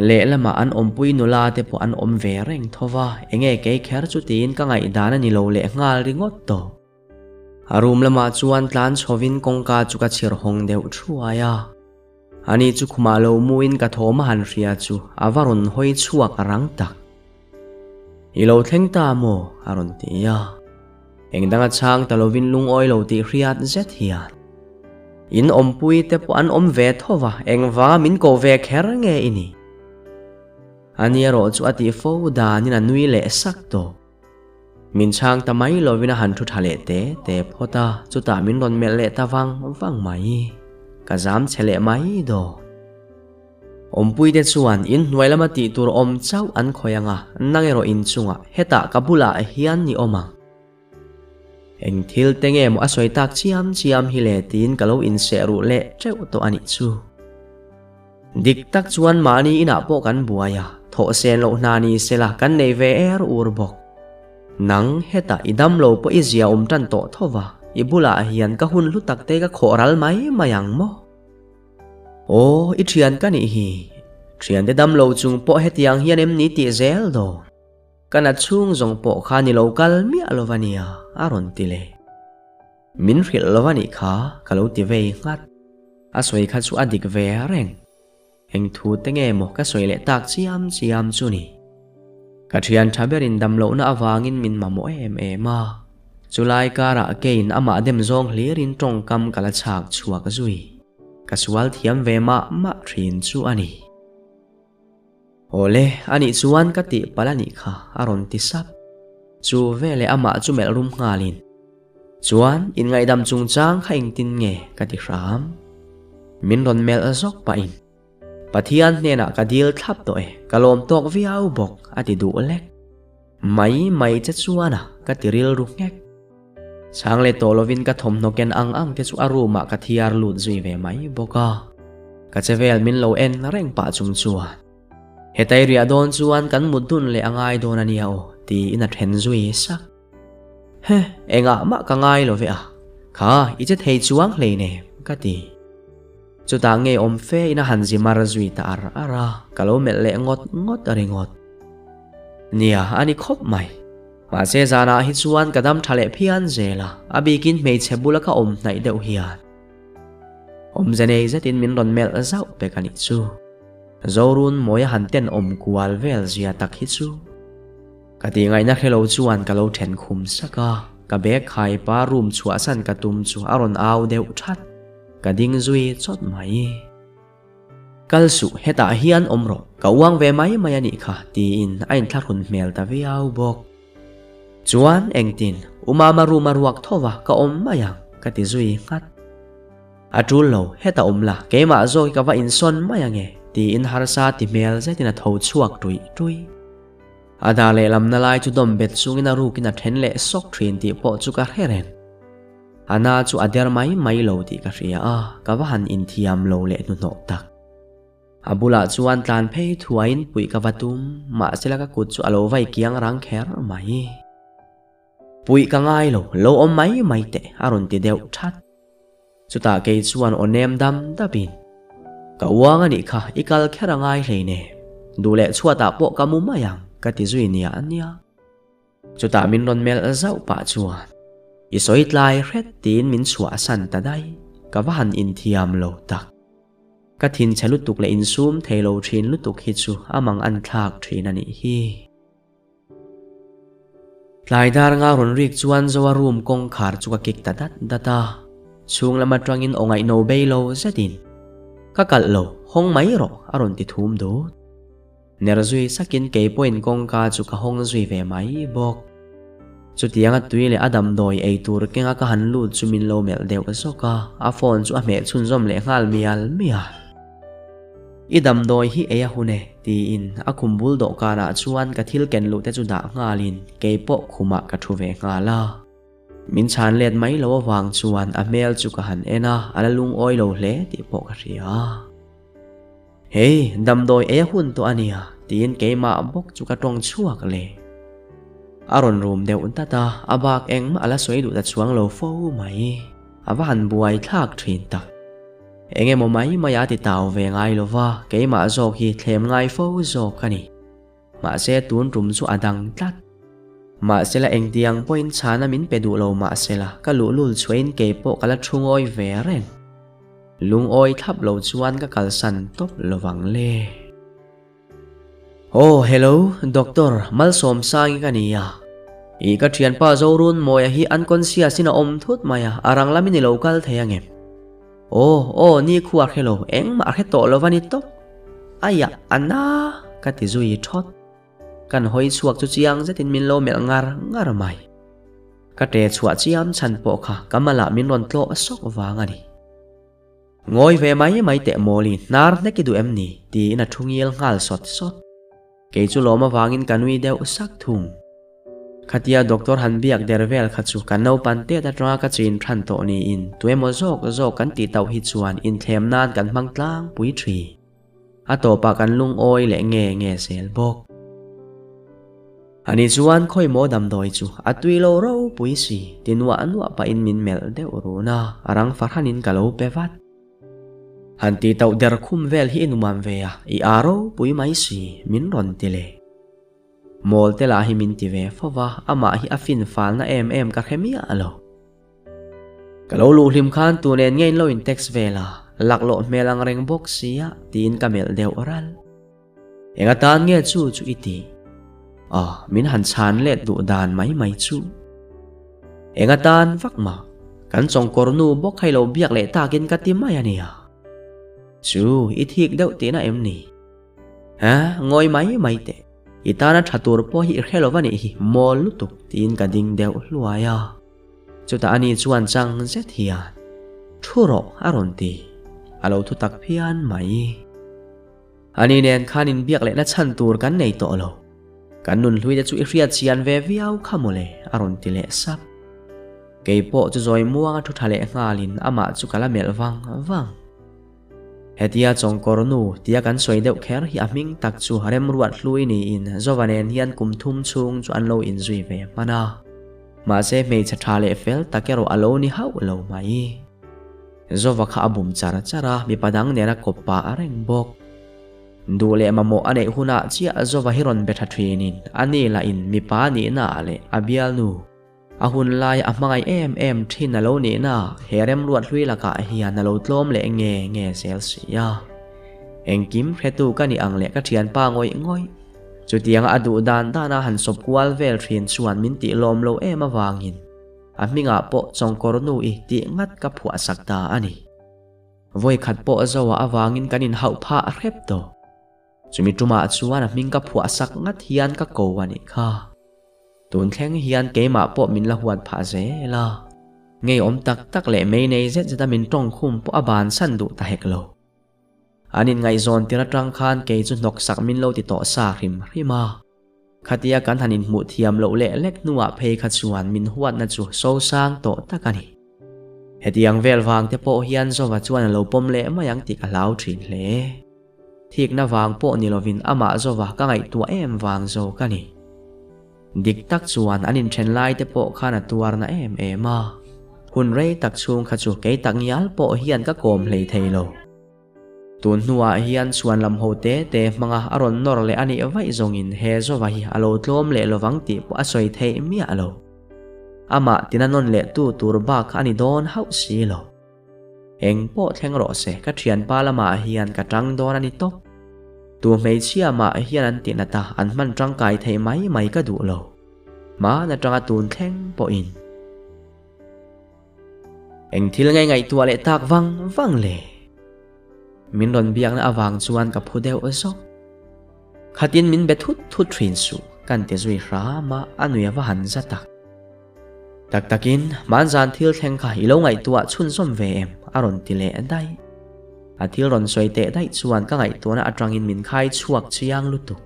Lehlamah an awmpui nula te pawh an awm ve reng tho va, enge kei kher chu tiin ka ngaihdan a ni lo leh nghal ringawt tawh. A room lamah chuan tlan chhovin kawngka chu ka chhir hawng deuh thuai a. Ani chu khumah lo muin ka thawm a han hria chu a va rawn hawi chhuak a rang tak. I lo thleng ta maw? a rawn ti a. Eng danga chhang ta lovin lungawi lo tih hriat zet hian. In awmpui te pawh an awm ve tho va, engvanga min ko ve kher nge i ni? Ani erawh chu a tih fo danin a nui leh sak tawh. Min chhang ta mai lovin a han thu tha leh te te phawt a, chutah min rawn melh leh ta vang vang mai. Ka zam chhe leh mai daw. Awmpuite chuan in hnuai lama tih tur awm chauh an khawih ang a, nang erawh inchungah, hetah ka bulah hian ni awm ang. Eng thil te nge maw a sawi tak chiam chiam hi le tiin ka lo inseh ruh leh teuh tawh a nih chu. Dik tak chuan mahni inah pawh kan buai a, thawh sen loh hna ni sela kan nei ve er ur bawk. Nang hetah i dam lo pawh i zia awm tan tawh tho va, i bulah hian ka hun hlu tak te ka khawh ral mai mai ang maw? Aw, i thian ka nih hi. Thiante dam lo chung pawh hetiang hian em ni tih zel dawn. Ka nat chhung zawng pawh kha ni lo kal miah lo va nia, a rawn ti leh. Min hrilh lo a nih kha, ka lo ti vei nghat. A sawi kha chu a dik ve reng. Eng thu te nge maw ka sawi leh tak chiam chiam chu ni. Ka thian tha berin dam lohna avangin min mamawh em em a. Chulai karah keiin amah dem zawng hlirin tawngkam ka la chhak chhuak zui. Ka sual thiam ve mah mah thin chu a ni. Awle, anih chuan ka tih palh anih kha, a rawn ti sap. Chu veleh amah chu melh rum nghalin, Chuan, inngaihdam chungchang kha engtin nge? ka ti hram. Min rawn melh zawk pahin, Pathian hnenah ka dil thlap tawh e, ka lawm tawk viau bawk, a ti duh lek. Mai mai che chuan a, ka ti rilru nghek. Chhang leh tawh lovin ka thawmhnaw ken ang ang te chu a room ah ka thiar lut zui ve mai bawk a. Ka che vel min lo en reng pah chung chuan, Hetai riah dawn chuan kan mut dun leh a ngai dawn a nia aw, tiin a then zui sak. Heh, engah mah ka ngai lo ve a, kha i che thei chuang hleinem, ka ti. Chutah ngei awm fe in a han zi mar zui ta ar ar a, ka lo melh leh ngawt ngawt a ringawt. Nia, a ni khawp mai. Mahse zanah hi chuan ka dam tha leh phian zel a, a bikin hmeichhe bula ka awm hnaih deuh hian awmze nei zetin min rawn melh zauh pek a nih chu. Zorun Mawia han ten awm kual vel zia tak hi chu. Ka tih ngaihna hre lo chuan ka lo then khum sak a, ka bag khai pa room chhuahsan ka tum chu a rawn au deuh that. Ka ding zui chawt mai. Kal suh, hetah hian awm rawh, ka uang ve mai mai a nih kha, tiin a inthlahrun hmel ta viau bawk. Chuan engtin, u Mama room a ruak tho va, ka awm mai ang, ka ti zui nghat. A tul lo, heta awm la, keimah zawk hi ka va insawn mai ang e, tiin harsa ti hmel zetin a tho chhuak tuih tuih. A dar lehlamna lai chu dawm bet chungin a rukin a then leh sawk thin tih pawh chu ka hre reng. A na chu a der mai mai lo tih ka hria a, ka va han inthiam lo leh hnuhnawh tak. A bulah chuan tlan phei thuaiin puih ka va tum, mahsela ka kut chu a lo vai kiang rang kher mai. Puih ka ngai lo, lo awm mai mai teh, a rawn ti deuh that. Chutah kei chuan aw nem dam dapin, Ka uang a nih kha, i kal kher a ngai hleinem, duh leh chhuatah pawh ka mu mai ang, ka ti zui nia nia. Chutah min rawn melh zauh pah chuan, I sawi tlai hret tiin min chhuahsan ta daih, ka va han inthiam lo tak. Ka thinchhe lutuk leh insum thei lo thin lutuk hi chu a mang an thlak thin a nih hi. Tlai dar nga rawn rik chuan Zoa room kawngkhar chu ka kik ta dat dat a, chhung lam atangin aw ngaihno bei lo zetin, Ka kalh lo, hawng mai rawh a rawn ti thum dut. Ner zui sakin kei pawhin kawngka chu ka hawng zui ve mai bawk. Chutianga tui leh a damdawi ei tur kenga ka han lut chu min lo melh deuh zawk a, a phone chu a hmeh chhunzawm leh nghal mial mial. I damdawi hi ei a hun e, tiin a khum bul dawhkanah chuan ka thil ken luh te chu dah nghalin kei pawh khumah ka thu ve nghal a. Min chhan let mai lo avang chuan a hmel chu ka han en a, a la lungawi lo hle tih pawh ka hria. Hei, damdawi ei a hun tawh a nia, tiin keimah bawk chu ka tawng chhuak le. A rawn rum deuh dat a, a bak engmah a la sawi duh ta chuang lo fo mai. A va han buai thlak thin tak. Eng emaw mai mai a ti tau ve ngai lo va, keimah zawk hi thlem ngai fo zawk a ni. Mahse tun tum chu a dang tlat. Mahsela engtiang pawhin chhana min pe duh lo mahsela ka luhlul chhuahin keipawh ka la thu ngawi ve reng. Lungawi thlap lo chuan ka kalsan tawp lovang le. Aw hello, Doctor Malsawmsangi ka ni a. I ka thianpa Zorunmawia hi unconscious in a awm thut mai a, a rang lamin i lo kal thei angem? Aw, aw, ni khu a hre lo, engmah a hre tawh lo va ni tawp. Aiah, a na! ka ti zui thawt. Kan hawi chhuak chu chiang zetin min lo melh ngar ngar mai. Ka ṭe chhuah chiam chhan pawh kha ka malah min rawn tlawh sawk vang a ni. Ngawi ve mai mai teh Mawli, hnar hlek i duh em ni? tiin a thu ngil nghal sawt sawt. Kei chu lawm avangin ka nui deuh sak thung. Khatia doctor han biak der vel kha chu kan naupan tet atanga ka chin than tawh niin tuemaw zawk zawk kan tih tauh hi chuan inthlem nan kan hmang tlangpui thin. A tawpah kan lungawi leh nge nge zel bawk. Ani chuan khawi maw damdawi chu a tui lo ropui si ti nuah nuah pahin min melh deuh run a, a rang fahranin ka lo pe vat. Han ti tauh der khum vel hi i nuam ve a, i â ropui mai si min rawn ti leh. Mawl te lah hi min ti ve fo va, amah hi a fin falna em em ka hre miah lo. Ka lo luh hlim khan tu nen nge in lo in text vel a, laklawh hmel ang reng bawk sia tiin ka melh deuh ral. Eng atan nge chu chu i tih? Aw, min han chhan let duh dan mai mai chu. Eng atan vak mah, kan chawngkawr nu bawk kha i lo biak leh takin ka ti mai a nia. Chu, i thik deuh tihna em ni? Ha, ngawi mai mai teh. I tana tha tur pawh hi i hre lo va nih hi, mawl lutuk, tiin ka ding deuh hluai a. Chutah ani chuan chang zet hian, Thu rawh, a rawn ti. A lo thu tak phian mai. Ani nen khan inbiak lehna chhan tur kan nei tawh lo. Kan nun hlui te chu i hriat chian ve viau kha mawle, a rawn ti leh sap. Kei pawh chu zawi muanga thu tha leh nghalin amah chu ka la melh vang vang. Hetia Chawngkawr nu tia kan sawi deuh kher hi a hming tak chu Remruat Hlui niin Zova nen hian kum thum chhung chu an lo inzui ve hman a. Mahse hmeichhe tha leh fel tak erawh a lo ni hauh lo mai. Zova kha a bum char char a, mipa dang nena kawp pah a reng bawk. Duh leh mamawh a neih hunah chiah Zova hi rawn be tha thinin a ni lahin mipa nihna ah leh a bialnu a hun laia a hmangaih em em thin a lo nihna he remruat hlui lakah hian a lo tlawm leh nge nge zel si a. Engkim hretu ka nih ang leh ka thianpa ngawih ngawih. Chutianga a duh dan dana han sawp kual vel thin chuan min tih lawm lo em avangin a hmingah pawh Chawngkawr nu i tih ngat ka phuah sak ta a ni. Vawi khat pawh Zoa avangin kan inhauh phah hrep tawh. Chumi tumah chuan a hming ka phuah sak ngat hian ka ko a nih kha. Tun thleng hian keimah pawh min la huat phah zel a. Ngeiawm tak tak leh mei nei zet zeta min tawngkhum pawh a bansan duh ta hek lo. An inngaihzawn tir atang khan kei chu hnawk sak min lo ti tawh sa hrim hrim a. Khatia kan han inhmuh thiam loh leh lek hnuah phei kha chuan min huatna chu sosang tawh tak a ni. Hetiang vel vang te pawh hian Zova chuan a lo pawm leh mai ang tih ka hlau thin hle. Thikna vang pawh ni lovin amah Zova ka ngaihtuah em vang zawk a ni. Dik tak chuan an inthen lai te pawh khan a tuarna em em a. Hun rei tak chhung kha chu kei tak ngial pawh hian ka kawm hlei thei lo. Tun hnuah hian chhuan lam ho te te hmanga a rawn nawr leh a nih vaih zawngin he Zova hi a lo tlawm leh lovang tih pawh a sawi theih miah lo. Amah tina nawn leh tu tur bak kha a ni dawn hauh si lo. Eng pawh thleng rawh se, ka thianpa lamah hian ka tang dawn a ni tawp. Tu hmeichhia mah hian an tih nat a, an hman tangkai theih mai mai ka duh lo. Hman atanga tun thleng pawhin. Eng thil nge ngaihtuah leh tak vang vang le? Min rawn biakna avang chuan ka phu deuh zawk. Khatin min be thut thut thin suh, kan ti zui hram a, a nui a va han za tak. Tak takin, hmanzan thil thleng kha i lo ngaihtuah chhunzawm ve em? a rawn ti leh daih. A thil rawn sawi teh daih chuan ka ngaihtuahna atangin min khai chhuak chiang lutuk.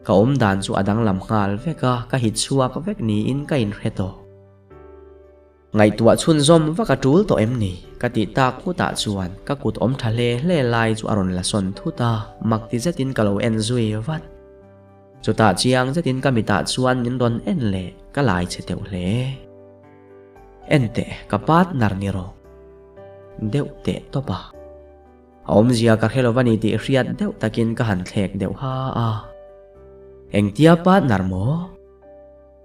Ka awm dan chu a danglam nghal vek a, ka hit chhuak vek niin ka inhre tawh. Ngaihtuah chhunzawm vak a tul tawh em ni? Ka tih tak nghutah chuan ka kut awm tha hle hle lai chu a rawn la sawn thut a, mak ti zetin ka lo en zui vat. Chutah chiang zetin ka mitah chuan min rawn en leh ka lai che teuh hle. En teh, ka partner ni rawh. Deuh teh tawp a. A awmzia ka hre lova ni tih hriat deuh takin ka han thlek deuh ha a. Engtia partner maw?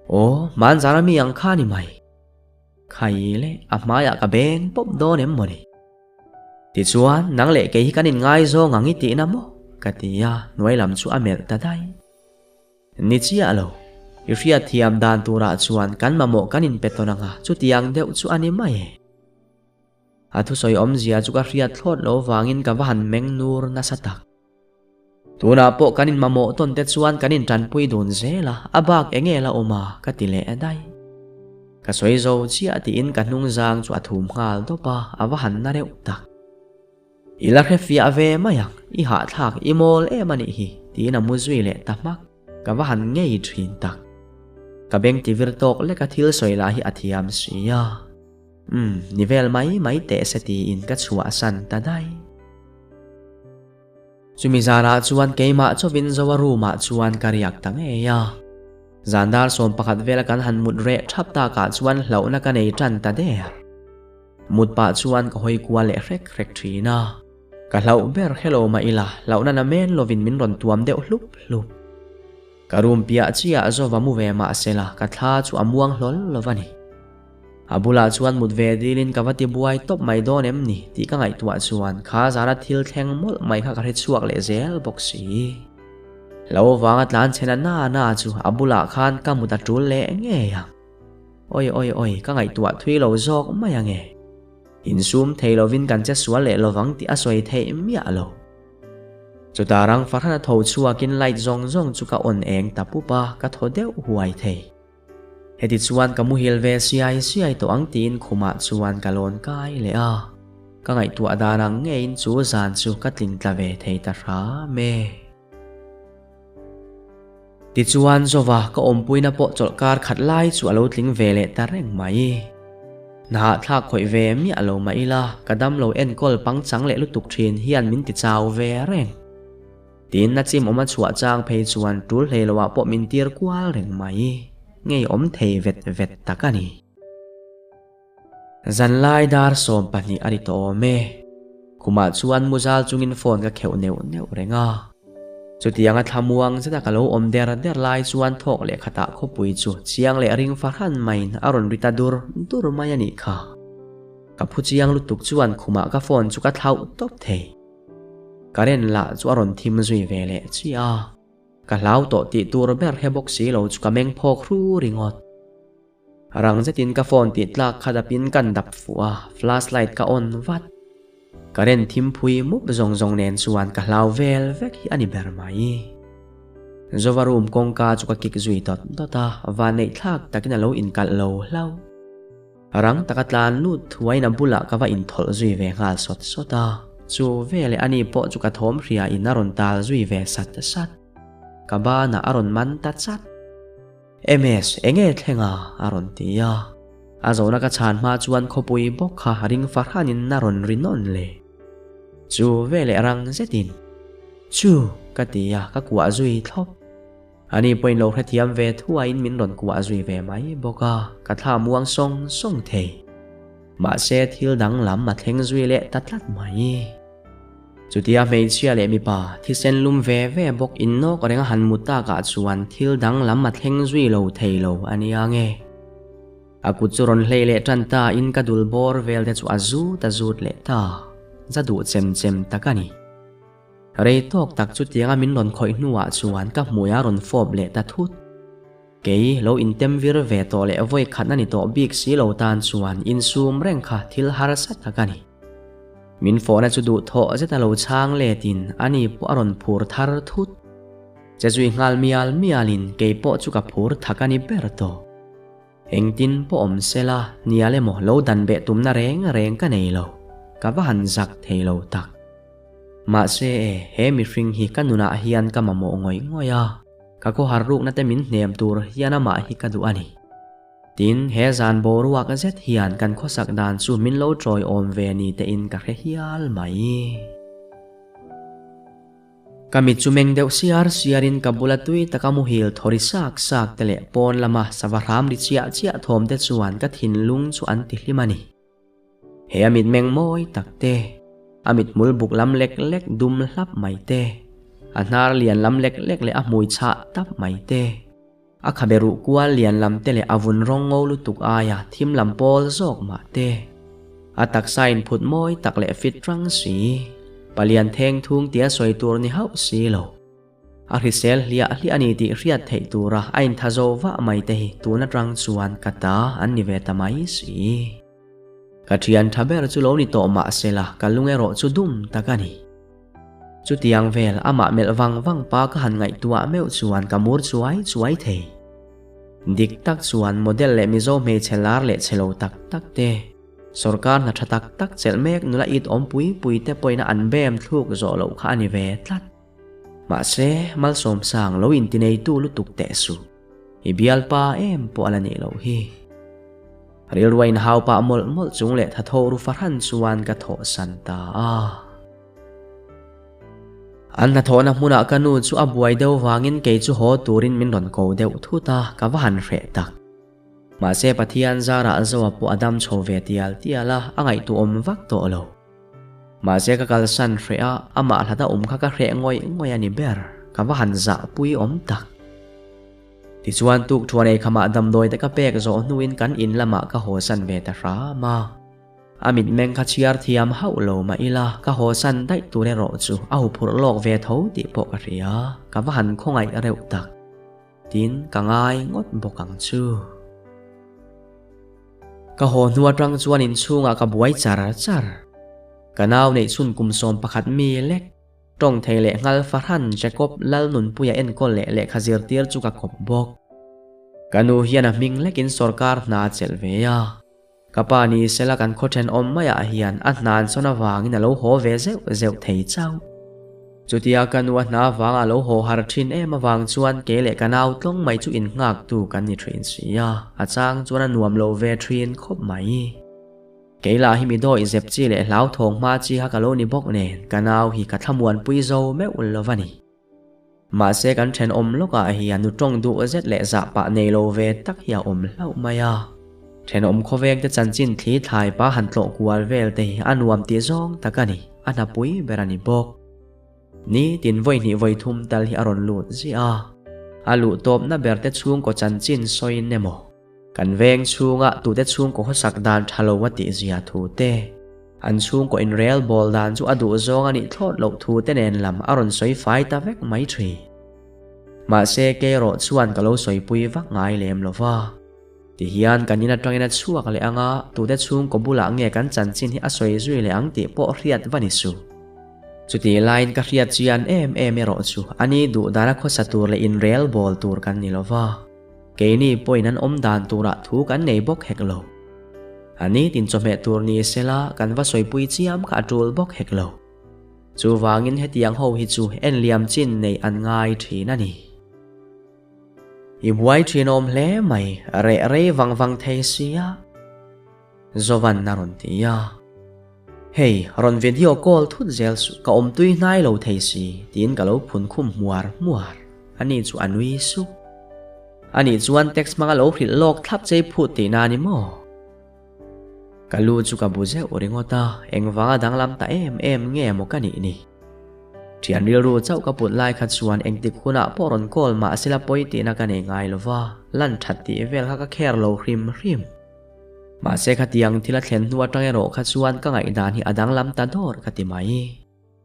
Aw, hmanzara mi ang kha ni mai. Khai le, a hmaiah ka beng pawp dawn em mawni? Tichuan, nang leh kei hi kan inngaizawng ang i tihna maw? Ka ti a, hnuai lam chu a melh ta daih. Ni chiah lo, i hriatthiam dan turah chuan kan mamawh kan inpe tawn ang a, chutiang deuh chu a ni mai e. A thusawi awmzia chu ka hriat thlawt lo vangin ka va han meng nur nasa tak. Tunah pawh kan inmamawh tawn te chuan kan intanpui dun zel a, a bak eng nge la awm a, ka ti leh daih. Ka sawi zo chiah tiin ka hnungzang chu a thum nghal dawp a, a va han na reuh tak. I la hre fiah ve mai ang, i hahthlak i mawl em a nih hi, tiin a mu zui leh ta hmak. Ka va han ngei thin tak. Ka beng ti vir tawk lek a thil sawi lah hi a thiam si a. Umm, ni vel mai mai teh se tiin ka chhuahsan ta daih. Chumi zanah chuan keimah chawvin Zoa room-ah chuan ka riak ta ngei a. Zan dar 11 vela kan han mut reh thap takah chuan hlauhna ka nei tan ta der. Mut pah chuan ka hawi kual leh hrek hrek thin a. Ka hlauh ber hello mah ila hlauhna na men lovin min rawn tuam deuh hlup hlup. Ka room piah chiah Zova mu ve mah sela ka thla chu a muang hlawl lo va ni. A bulah chuan mut ve dilin ka va ti buai tawp mai dawn em ni tih ka ngaihtuah chuan kha zana thil thleng mawlh mai kha ka hre chhuak leh zel bawk si. Lo vanga tlan chhena na na chu a bulah khan ka mut a tul leh ngei ang. Oi oi oi ka ngaihtuah thui lo zawk mai ange. Insum thei lovin kan che sual leh lovang tih a sawi theih miah lo. Chutah rang fahran a tho chhuakin light zawng zawng chu ka on eng ta pup a, ka thaw deuh huai thei. Heti chuan ka muhil ve siai siai tawh ang tiin khumah chuan ka lawn kai leh a. Ka ngaihtuah dan ang ngeiin chu zan chu ka tling tla ve thei ta hram e. Tichuan Zova ka awmpuina pawh chawlhkar khat lai chu a lo tling ve leh ta reng mai. Hnahthlak khawih ve miah lo mah ila ka damlo enkawl pangchang leh lutuk thin hian min ti chau ve reng. Tin, a chim awm a chhuah chang phei chuan tul hlei loah pawh min tir kual reng mai. Ngei awm thei vet vet tak a ni. Zanlai dar 12 a ni tawh awm e. Khumah chuan muzal chungin phone ka kheuh neuh neuh reng a. Chutianga thlamuang zeta ka lo awm der der lai chuan thawk leh khatah khawpui chu chiang leh ring fahran maiin a rawn ri ta dur dur mai a nih kha. Ka phu chiang lutuk chuan khumah ka phone chu ka thlauh tawp thei. Current lah chu a rawn thim zui ve leh chiah a. Ka hlau tawh tih tur ber he bawk si lo chu ka meng phawk hru ringawt. Rang zetin ka phone tih tlak kha dapin kan dap fuh a, flashlight ka on vat. Current thim phui mup zawng zawng nen chuan ka hlau vel vek hi a ni ber mai. Zova room kawngka chu ka kik zui dawt dawt a, vanneih thlak takin a lo inkalh lo hlauh. Rang taka tlan lut thuaiin a bulah ka va inthawlh zui ve nghal sawt sawt a, chu veleh ani pawh chu ka thawm hriain a rawn tal zui ve sat sat. Ka banah a rawn man ta chat. MS, enge thleng a? a rawn ti a. A zawhna ka chhan hma chuan khawpui bawk kha ring fahranin a rawn ri nawn le. Chu veleh rang zetin, Chu! ka ti a, ka kuah zui thlawp. Ani pawhin lo hrethiam ve thuaiin min rawn kuah zui ve mai bawk a, ka thla muang sawng sawng thei. Mahse thil dang lam a thleng zui leh ta tlat mai. Chutia hmeichhia leh mipa thisen lum ve ve bawk innawk reng a han mu takah chuan thil dang lam a thleng zui lo thei lo a nia nge. A kut chu rawn hlei leh tan ta in ka dul bawr vel te chu a zut a zut leh ta. Za duh chem chem tak a ni. Rei tawk tak chutianga min rawn khawih hnuah chuan ka hmui a rawn fawp leh ta thut. Kei lo intem vir ve tawh leh vawi khat a ni tawh bik si lo tan chuan insum reng kha thil harsa tak a ni. Min fawhna chu duhthawh zeta lo chhang letin ani pawh a rawn phur thar thut. Che zui nghal mial mialin kei pawh chu ka phur thak a ni ber tawh. Engtin pawh awm sela hnial emaw lo dan beh tumna reng reng ka nei lo, ka va han zak thei lo tak. Mahse e, he mihring hi ka nunah hian ka mamawh ngawih ngawih a, ka khawhar rukna te min hnem tur hian amah hi ka duh a ni. Tin, he zan boruak zet hian kan khawsak dan chu min lo tawiawm ve ni tein ka hre hial mai. Ka mit chu meng deuh siar siarin ka bula tui taka muhil thawri sak sak te leh pawn lama sava hram ri chiah chiah thawm te chuan ka thinlung chu an ti hlim a ni. He a mitmeng mawi tak te, a mithmul buk lam lek lek dum hlap mai te, a hnar lian lam lek lek leh a hmui chhah tap mai te, a khabe ruh kual lian lam te leh a vun rawng ngo lutuk aia thim lam pawl zawk mah te, a taksa inphut mawi tak leh fit rang si, palian theng thung tia sawi tur ni hauh si lo. A hrisel hliah hliah a ni tih hriat theih tura a intha zo vah mai te hi tun atang chuan ka ta an ni ve ta mai si. Ka thian tha ber chu lo ni tawh mah sela ka lung erawh chu dum tak a ni. Chutiang vel amah melh vang vang pa ka han ngaihtuah meuh chuan ka mur chuai chuai thei. Dik tak chuan model leh Mizo hmeichhe lar leh chhe lo tak tak te, Sorkar hna tha tak tak chelh mek nula it awm pui pui te pawhin a an bem thluk zawh loh kha a ni ve tlat. Mahse, Malsawmsang lo intineitu lutuk teh suh. I bialpa em pawh a la nih loh hi. Rilrua inhau pah mawlh mawlh chung leh thatho ru fahran chuan ka thawhsan ta a. An hnathawhna hmunah ka nu chu a buai deuh vangin kei chu haw turin min rawn ko deuh thut a, ka va han hreh tak. Mahse, Pathian zarah Zoa pawh a dam chho ve tial tial a, a ngaihtuahawm vak tawh lo. Mahse ka kalsan hreh a, amah hlata awm kha ka hreh ngawih ngawih a ni ber, ka va han zahpui awm tak. Tichuan tuk thuan ei khamah damdawi te ka pek zawh hnuin kan in lamah ka hawsan ve ta hram a. A mitmeng kha chhiar thiam hauh lo mah ila, ka hawsan daih tur erawh chu a huphurh lawk ve tho tih pawh ka hria, ka va han khawngaih reuh tak. Tin, ka ngai ngawt bawk ang chu. Ka haw hnu atang chuan inchhungah ka buai char char. Ka nau neih chhun kum 11 mi lek, tawng thei leh nghal fahran Jacob Lalnunpuia enkawl leh lehkha zirtir chu ka kawp bawk. Ka nu hian a hming lekin sawrkar hna a chelh ve a. Ka pa ni sela kan khaw thenawm maiah hian a hna an sawn avangin a lo haw ve zeuh zeuh thei chauh. Chutia ka nu a hna avanga a lo haw har thin em avang chuan kei leh ka nau tlawng mai chu innghaktu kan ni thin si a, a chang chuan a nuam lo ve thin khawp mai. Kei lah hi mi dawih zep chi leh hlauthawng hma chi kha ka lo ni bawk nen ka nau hi ka thlamuanpui zo meuh lo va ni. Mahse kan thenawm lawkah hian nu tawng duh zet leh zah pah nei lo ve tak hi a awm hlauh mai a. Thenawm khawveng te chanchin thli thlai pa han tlawh kual vel te hi a nuam tih zawng tak a ni, a hnapui ber a ni bawk. Ni tin vawi hnih vawi thum tal hi a rawn lut ziah a. A luh tawpna ber te chhungkaw chanchin sawiin emaw, kan veng chhunga tute chhungkaw hawsak dan tha lo a tih zia thu te, an chhungkaw inrel bawl dan chu a duh zawng a nih thlawt loh thu te nen lam a rawn sawi fai ta vek mai thin. Mahse kei erawh chuan ka lo sawipui vak ngai lem lo va. Tihian kan in atangin a chhuak leh ang a, tute chhungkaw bulah nge kan chanchin hi a sawi zui leh ang tih pawh hriat va ni suh. Chutih laiin ka hriat chian em em erawh chu a ni duh dana khawsa tur leh inrel bawl tur kan ni lo va, keini pawhin an awm dan turah thu kan nei bawk hek lo. A ni tin chawhmeh tur ni sela kan va sawipui chiam kha a tul bawk hek lo. Chuvangin hetiang ho hi chu en liam chin neih an ngai thin a ni. I buai thin awm hle mai, reh rei vang vang thei sia. Zovan a rawn ti a. Hei, rawn video call thut zel suh, ka awm tui hnai lo thei si, tiin ka lo phun khum hmuar hmuar. Ani chu a nui sup. Ani chuan text hmanga lo hrilh lawk thlap chei phut tihna a ni maw? Ka lu chu ka bu zeuh ringawt a, engvanga danglam ta em em nge maw ka nih ni? Thian rilru chauh ka put lai kha chuan engtik hunah pawh rawn call mah sela pawi tihna ka nei ngai lo va, lan that tih vel kha ka kher lo hrim hrim. Mahse khatiang thil a thlen hnu atang erawh kha chuan ka ngaihdan hi a danglam ta dawr ka ti mai.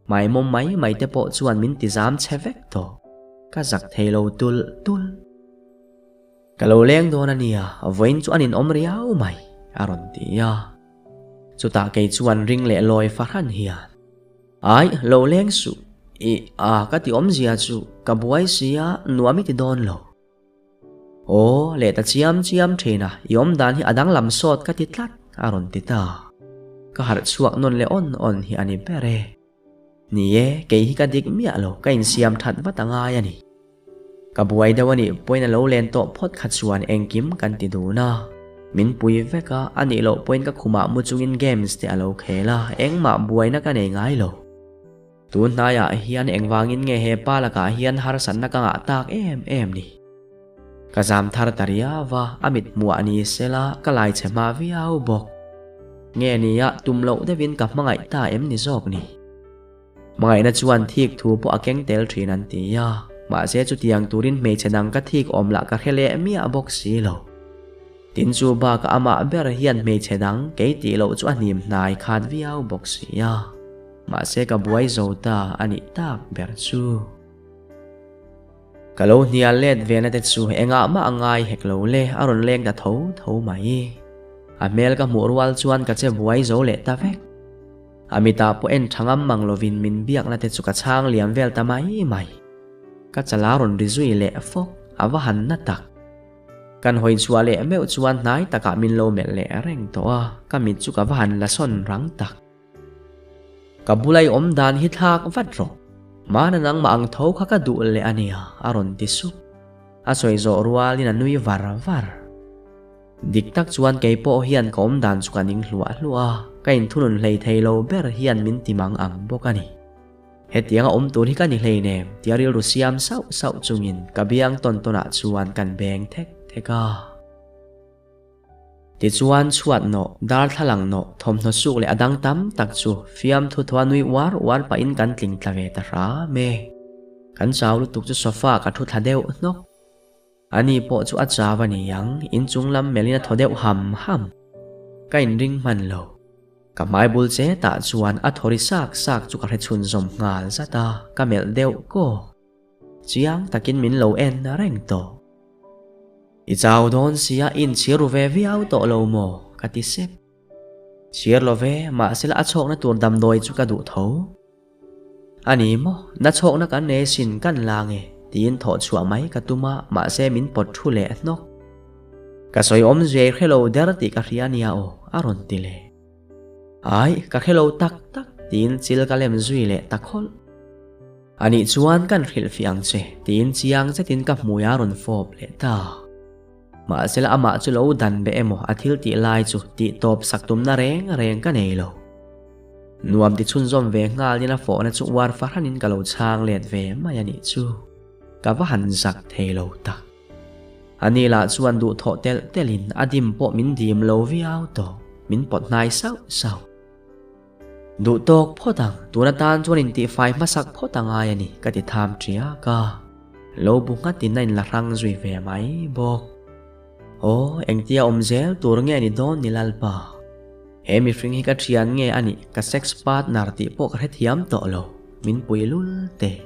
Hmaimawm mai mai te pawh chuan min ti zam che vek tawh. Ka zak thei lo tulh tulh. Ka lo leng dawn a nia, vawiin chu an inawm riau mai, a rawn ti a. Chutah kei chuan ring leh lawi fahran hian, Ai, lo leng suh, i, a, ka ti awmzia chu, ka buai si a, nuam i ti dawn lo. Aw, leh ta chiam chiam thin a, i awmdan hi a danglam sawt ka ti tlat, a rawn ti ta. Ka harh chhuak nawn leh awn awn hi a ni ber e. Ni e, kei hi ka dik miah lo, ka insiam that vat a ngai a ni. Ka buai deuh a nih pawhin a lo len tawh phawt kha chuan engkim kan ti dun a. Min pui vek a, a nih loh pawhin ka khumah mu chungin games te a lo khel a, engmah buaina ka nei ngai lo. Tun hnaiah hian engvangin nge he pa lakah hian harsatna ka ngah tak em em ni? Ka zam thar ta riau a, a mit hmuah ni sela ka lai chhe hma viau bawk. Nge nia tum loh deuhin ka hmangaih ta em ni zawk ni? Hmangaihna chuan thik thu pawh a keng tel thin an ti a, mahse chutiang turin hmeichhe dang ka thik awm lah ka hre leh miah bawk si lo. Tin chu bakah amah ber hian hmeichhe dang kei tih loh chu a hnim hnai khat viau bawk si a, mahse ka buai zo ta a nih tak ber chu. Ka lo hnial let ve na te chu engah mah a ngai hek lo le, a rawn leng ta tho tho mai. A hmel ka hmuh rual chuan ka che buai zo leh ta vek. A mitah pawh en tha ngam mang lovin min biakna te chu ka chhang liam vel ta mai mai. Ka chala rawn ri zui leh fawk, a va han na tak. Kan hawi chhuah leh meuh chuan hnai takah min lo melh leh reng tawh a, ka mit chu ka va han la sawn rang tak. Ka bulai awm dan hi thlak vat rawh. Hmana nangmah ang tho kha ka duh leh a nia, a rawn ti sup. A sawi zawh rualin a nui var var. Dik tak chuan kei pawh hian ka awm dan chu ka ning hluah hluah a, ka inthunun hlei thei lo ber hian min ti mang ang bawk a ni. Hetiang a awm tur hi ka ni hleinem tia rilru siam sauh sauh chungin ka biang tawn tawnah chuan kan beng thek thek a. Tichuan chhuat nawh, darthlalang nawh, thawmhnaw suk leh a dang tam tak chu fiamthu thua nui uar uar pahin kan tling tla ve ta hram e. Kan chau lutuk chu sofa ka thu thla deuh hnawk. Ani pawh chu a chau a ni ang, inchung lam melhin a thaw deuh ham ham. Ka inring hman lo. Ka hmai bul che tah chuan a thaw ri sak sak chu ka hre chhunzawm nghal zat a, ka melh deuh kaw. Chiang takin min lo en reng tawh. I chau dawn sia inchhir ru ve viau tawh lo maw? ka ti sep. Chhir lo ve, mahsela a chhawkna tur damdawi chu ka duh tho. A ni maw, na chhawkna kan nei sin kan la nge? tiin thawh chhuah mai ka tum a, mahse min pawt thu leh hnawk. Ka sawi awm zui hre lo der tih ka hria nia aw, a rawn ti leh. Ai, ka hre lo tak tak, tiin chil ka lem zui leh ta khawlh. A nih chuan kan hrilhfiah ang che, tiin chiang zetin ka hmui a rawn fawp leh ta. Mahsela amah chu lo dan be emaw a thil tih lai chu tih tawp sak tumna reng reng ka nei lo. Nuam ti chhunzawm ve nghalin a fawhna chu uar fahranin ka lo chhang let ve mai a nih chu. Ka va han zak thei lo tak. Ani lah chuan duhthawh telh telhin a dim pawh min dim lo viau tawh, min pawt hnai sauh sauh. Duh tawk phawt ang, tun atan chuan intihfai hmasak phawt a ngai a ni, ka ti tham ṭiak a. Lo bu nghatin a inla hrang zui ve mai bawk. Aw, engtia awm zel tur nge ni dawn ni Lalpa? He mihring hi ka ṭhian nge a nih, ka sex partner tih pawh ka hrethiam tawh lo, min pui lul teh.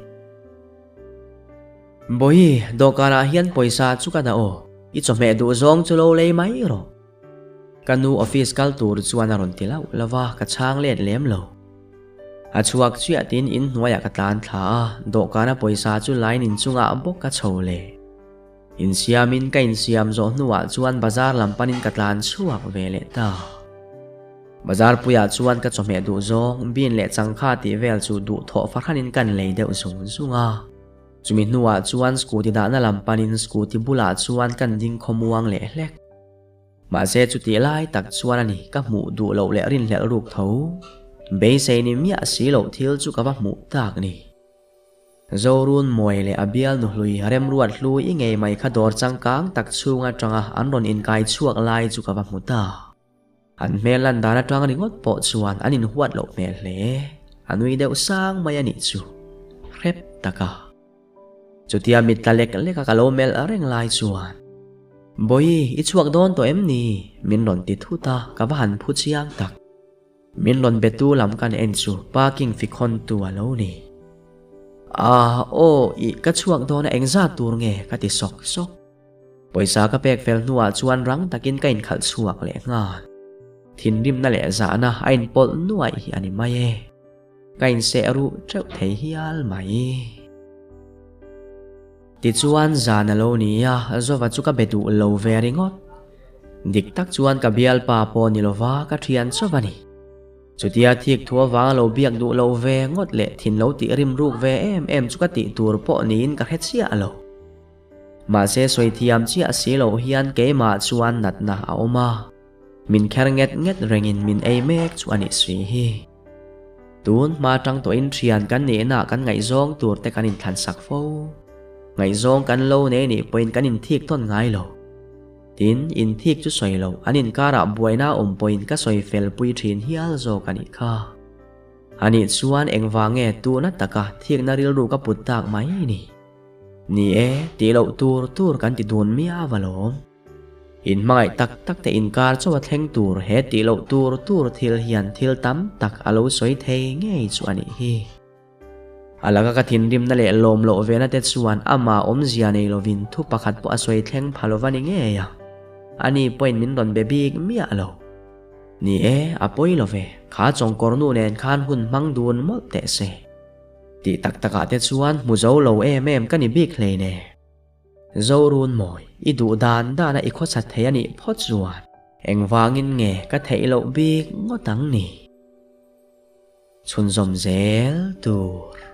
Bawihi, dawhkanah hian pawisa chu ka dah aw, i chawhmeh duh zawng chu lo lei mai rawh. Ka nu office kal tur chuan a rawn ti lauh lauh a, ka chhang let lem lo. A chhuak chiah tiin in hnuaiah ka tlan thla a, dawhkana pawisa chu line inchungah bawk ka chho leh. Insiamin ka insiam zawh hnuah chuan bazar lam panin ka tlan chhuak ve leh ta. Bazar puiah chuan ka chawhmeh duh zawng, bean leh changkha tih vel chu duh thawh fahranin kan lei deuh zung zung a. Chumi hnuah chuan scooty dahna lam panin scooty bulah chuan kan ding khawmuang leh hlek. Mahse chutih lai tak chuan a ni ka hmuh duh loh leh rinhlelh ruk tho. Beisei ni miah si loh thil chu ka va hmuh tak ni. Zorun Mawi leh a bial nuhlui remruat hlui i ngei mai kha dawr changkang tak chhung atanga an rawn inkai chhuak lai chu ka va hmu ta. An hmel lan dan atang ringawt pawh chuan an inhuat loh hmel hle. A nui deuh sang mai a nih chu. Hrep tak a. Chutia mit tla lek lek a ka lo melh reng lai chuan, Bawihi, i chhuak dawn tawh em ni? Min rawn ti thut a, ka va han phu chiang tak. Min rawn betu lam kan en chu parking fikhawntu a lo ni. Ah, aw, ih, ka chhuak dawn a engzat tur nge? ka ti sawk sawk. Pawisa ka pek fel hnuah chuan rang takin ka inkhalh chhuak leh nghal. Thinrimna leh zahna a inpawlh nuaih hi a ni mai e. Ka inseh ruh teuh thei hial mai. Tichuan zan a lo ni a, Zova chu ka be duh lo ve ringawt. Dik tak chuan ka bialpa pawh ni lova ka thian chauh a ni. Chutia thik thu avanga lo biak duh lo ve ngawt leh thin lo tih rim ruk ve em em chu ka tih tur pawh niin ka hre chiah lo. Mahse sawi thiam chiah si loh hian keimah chuan natna a awm a, min kher nget nget rengin min ei mek chu a nih si hi. Tun hma tang tawhin thian kan nihna kan ngaihzawng tur te kan inthlansak fo. Ngaihzawng kan lo nei nih pawhin kan inthik tawn ngai lo. Tin, inthik chu sawi loh, an inkarah buaina awm pawhin ka sawi fel pui thin hial zawk a nih kha. A nih chuan engvange tuna taka thikna rilru ka put tak mai ni? Ni e, tih loh tur tur kan ti dun miau alawm. In hmangaih tak tak te inkar chaw a thleng tur he tih loh tur tur thil hian thil tam tak a lo sawi thei ngei chu a nih hi. A laka ka thinrimna leh lawm loh vena te chuan amah awmzia nei lovin thu pakhat pawh a sawi thleng pha lova ni ngei a. Ani pawhin min rawn be bik miah lo. Ni e, a pawi lo ve, kha chawngkawr nu nen khan hun hmang dun mawlh teh se. Tih tak takah te chuan hmu zo lo em em ka ni bik hlei ne. Zorun mawi, i duh dan dana i khawchat thei a nih phawt chuan engvangin nge ka theih loh bik ngawt ang ni? Chhunzawm zel tur.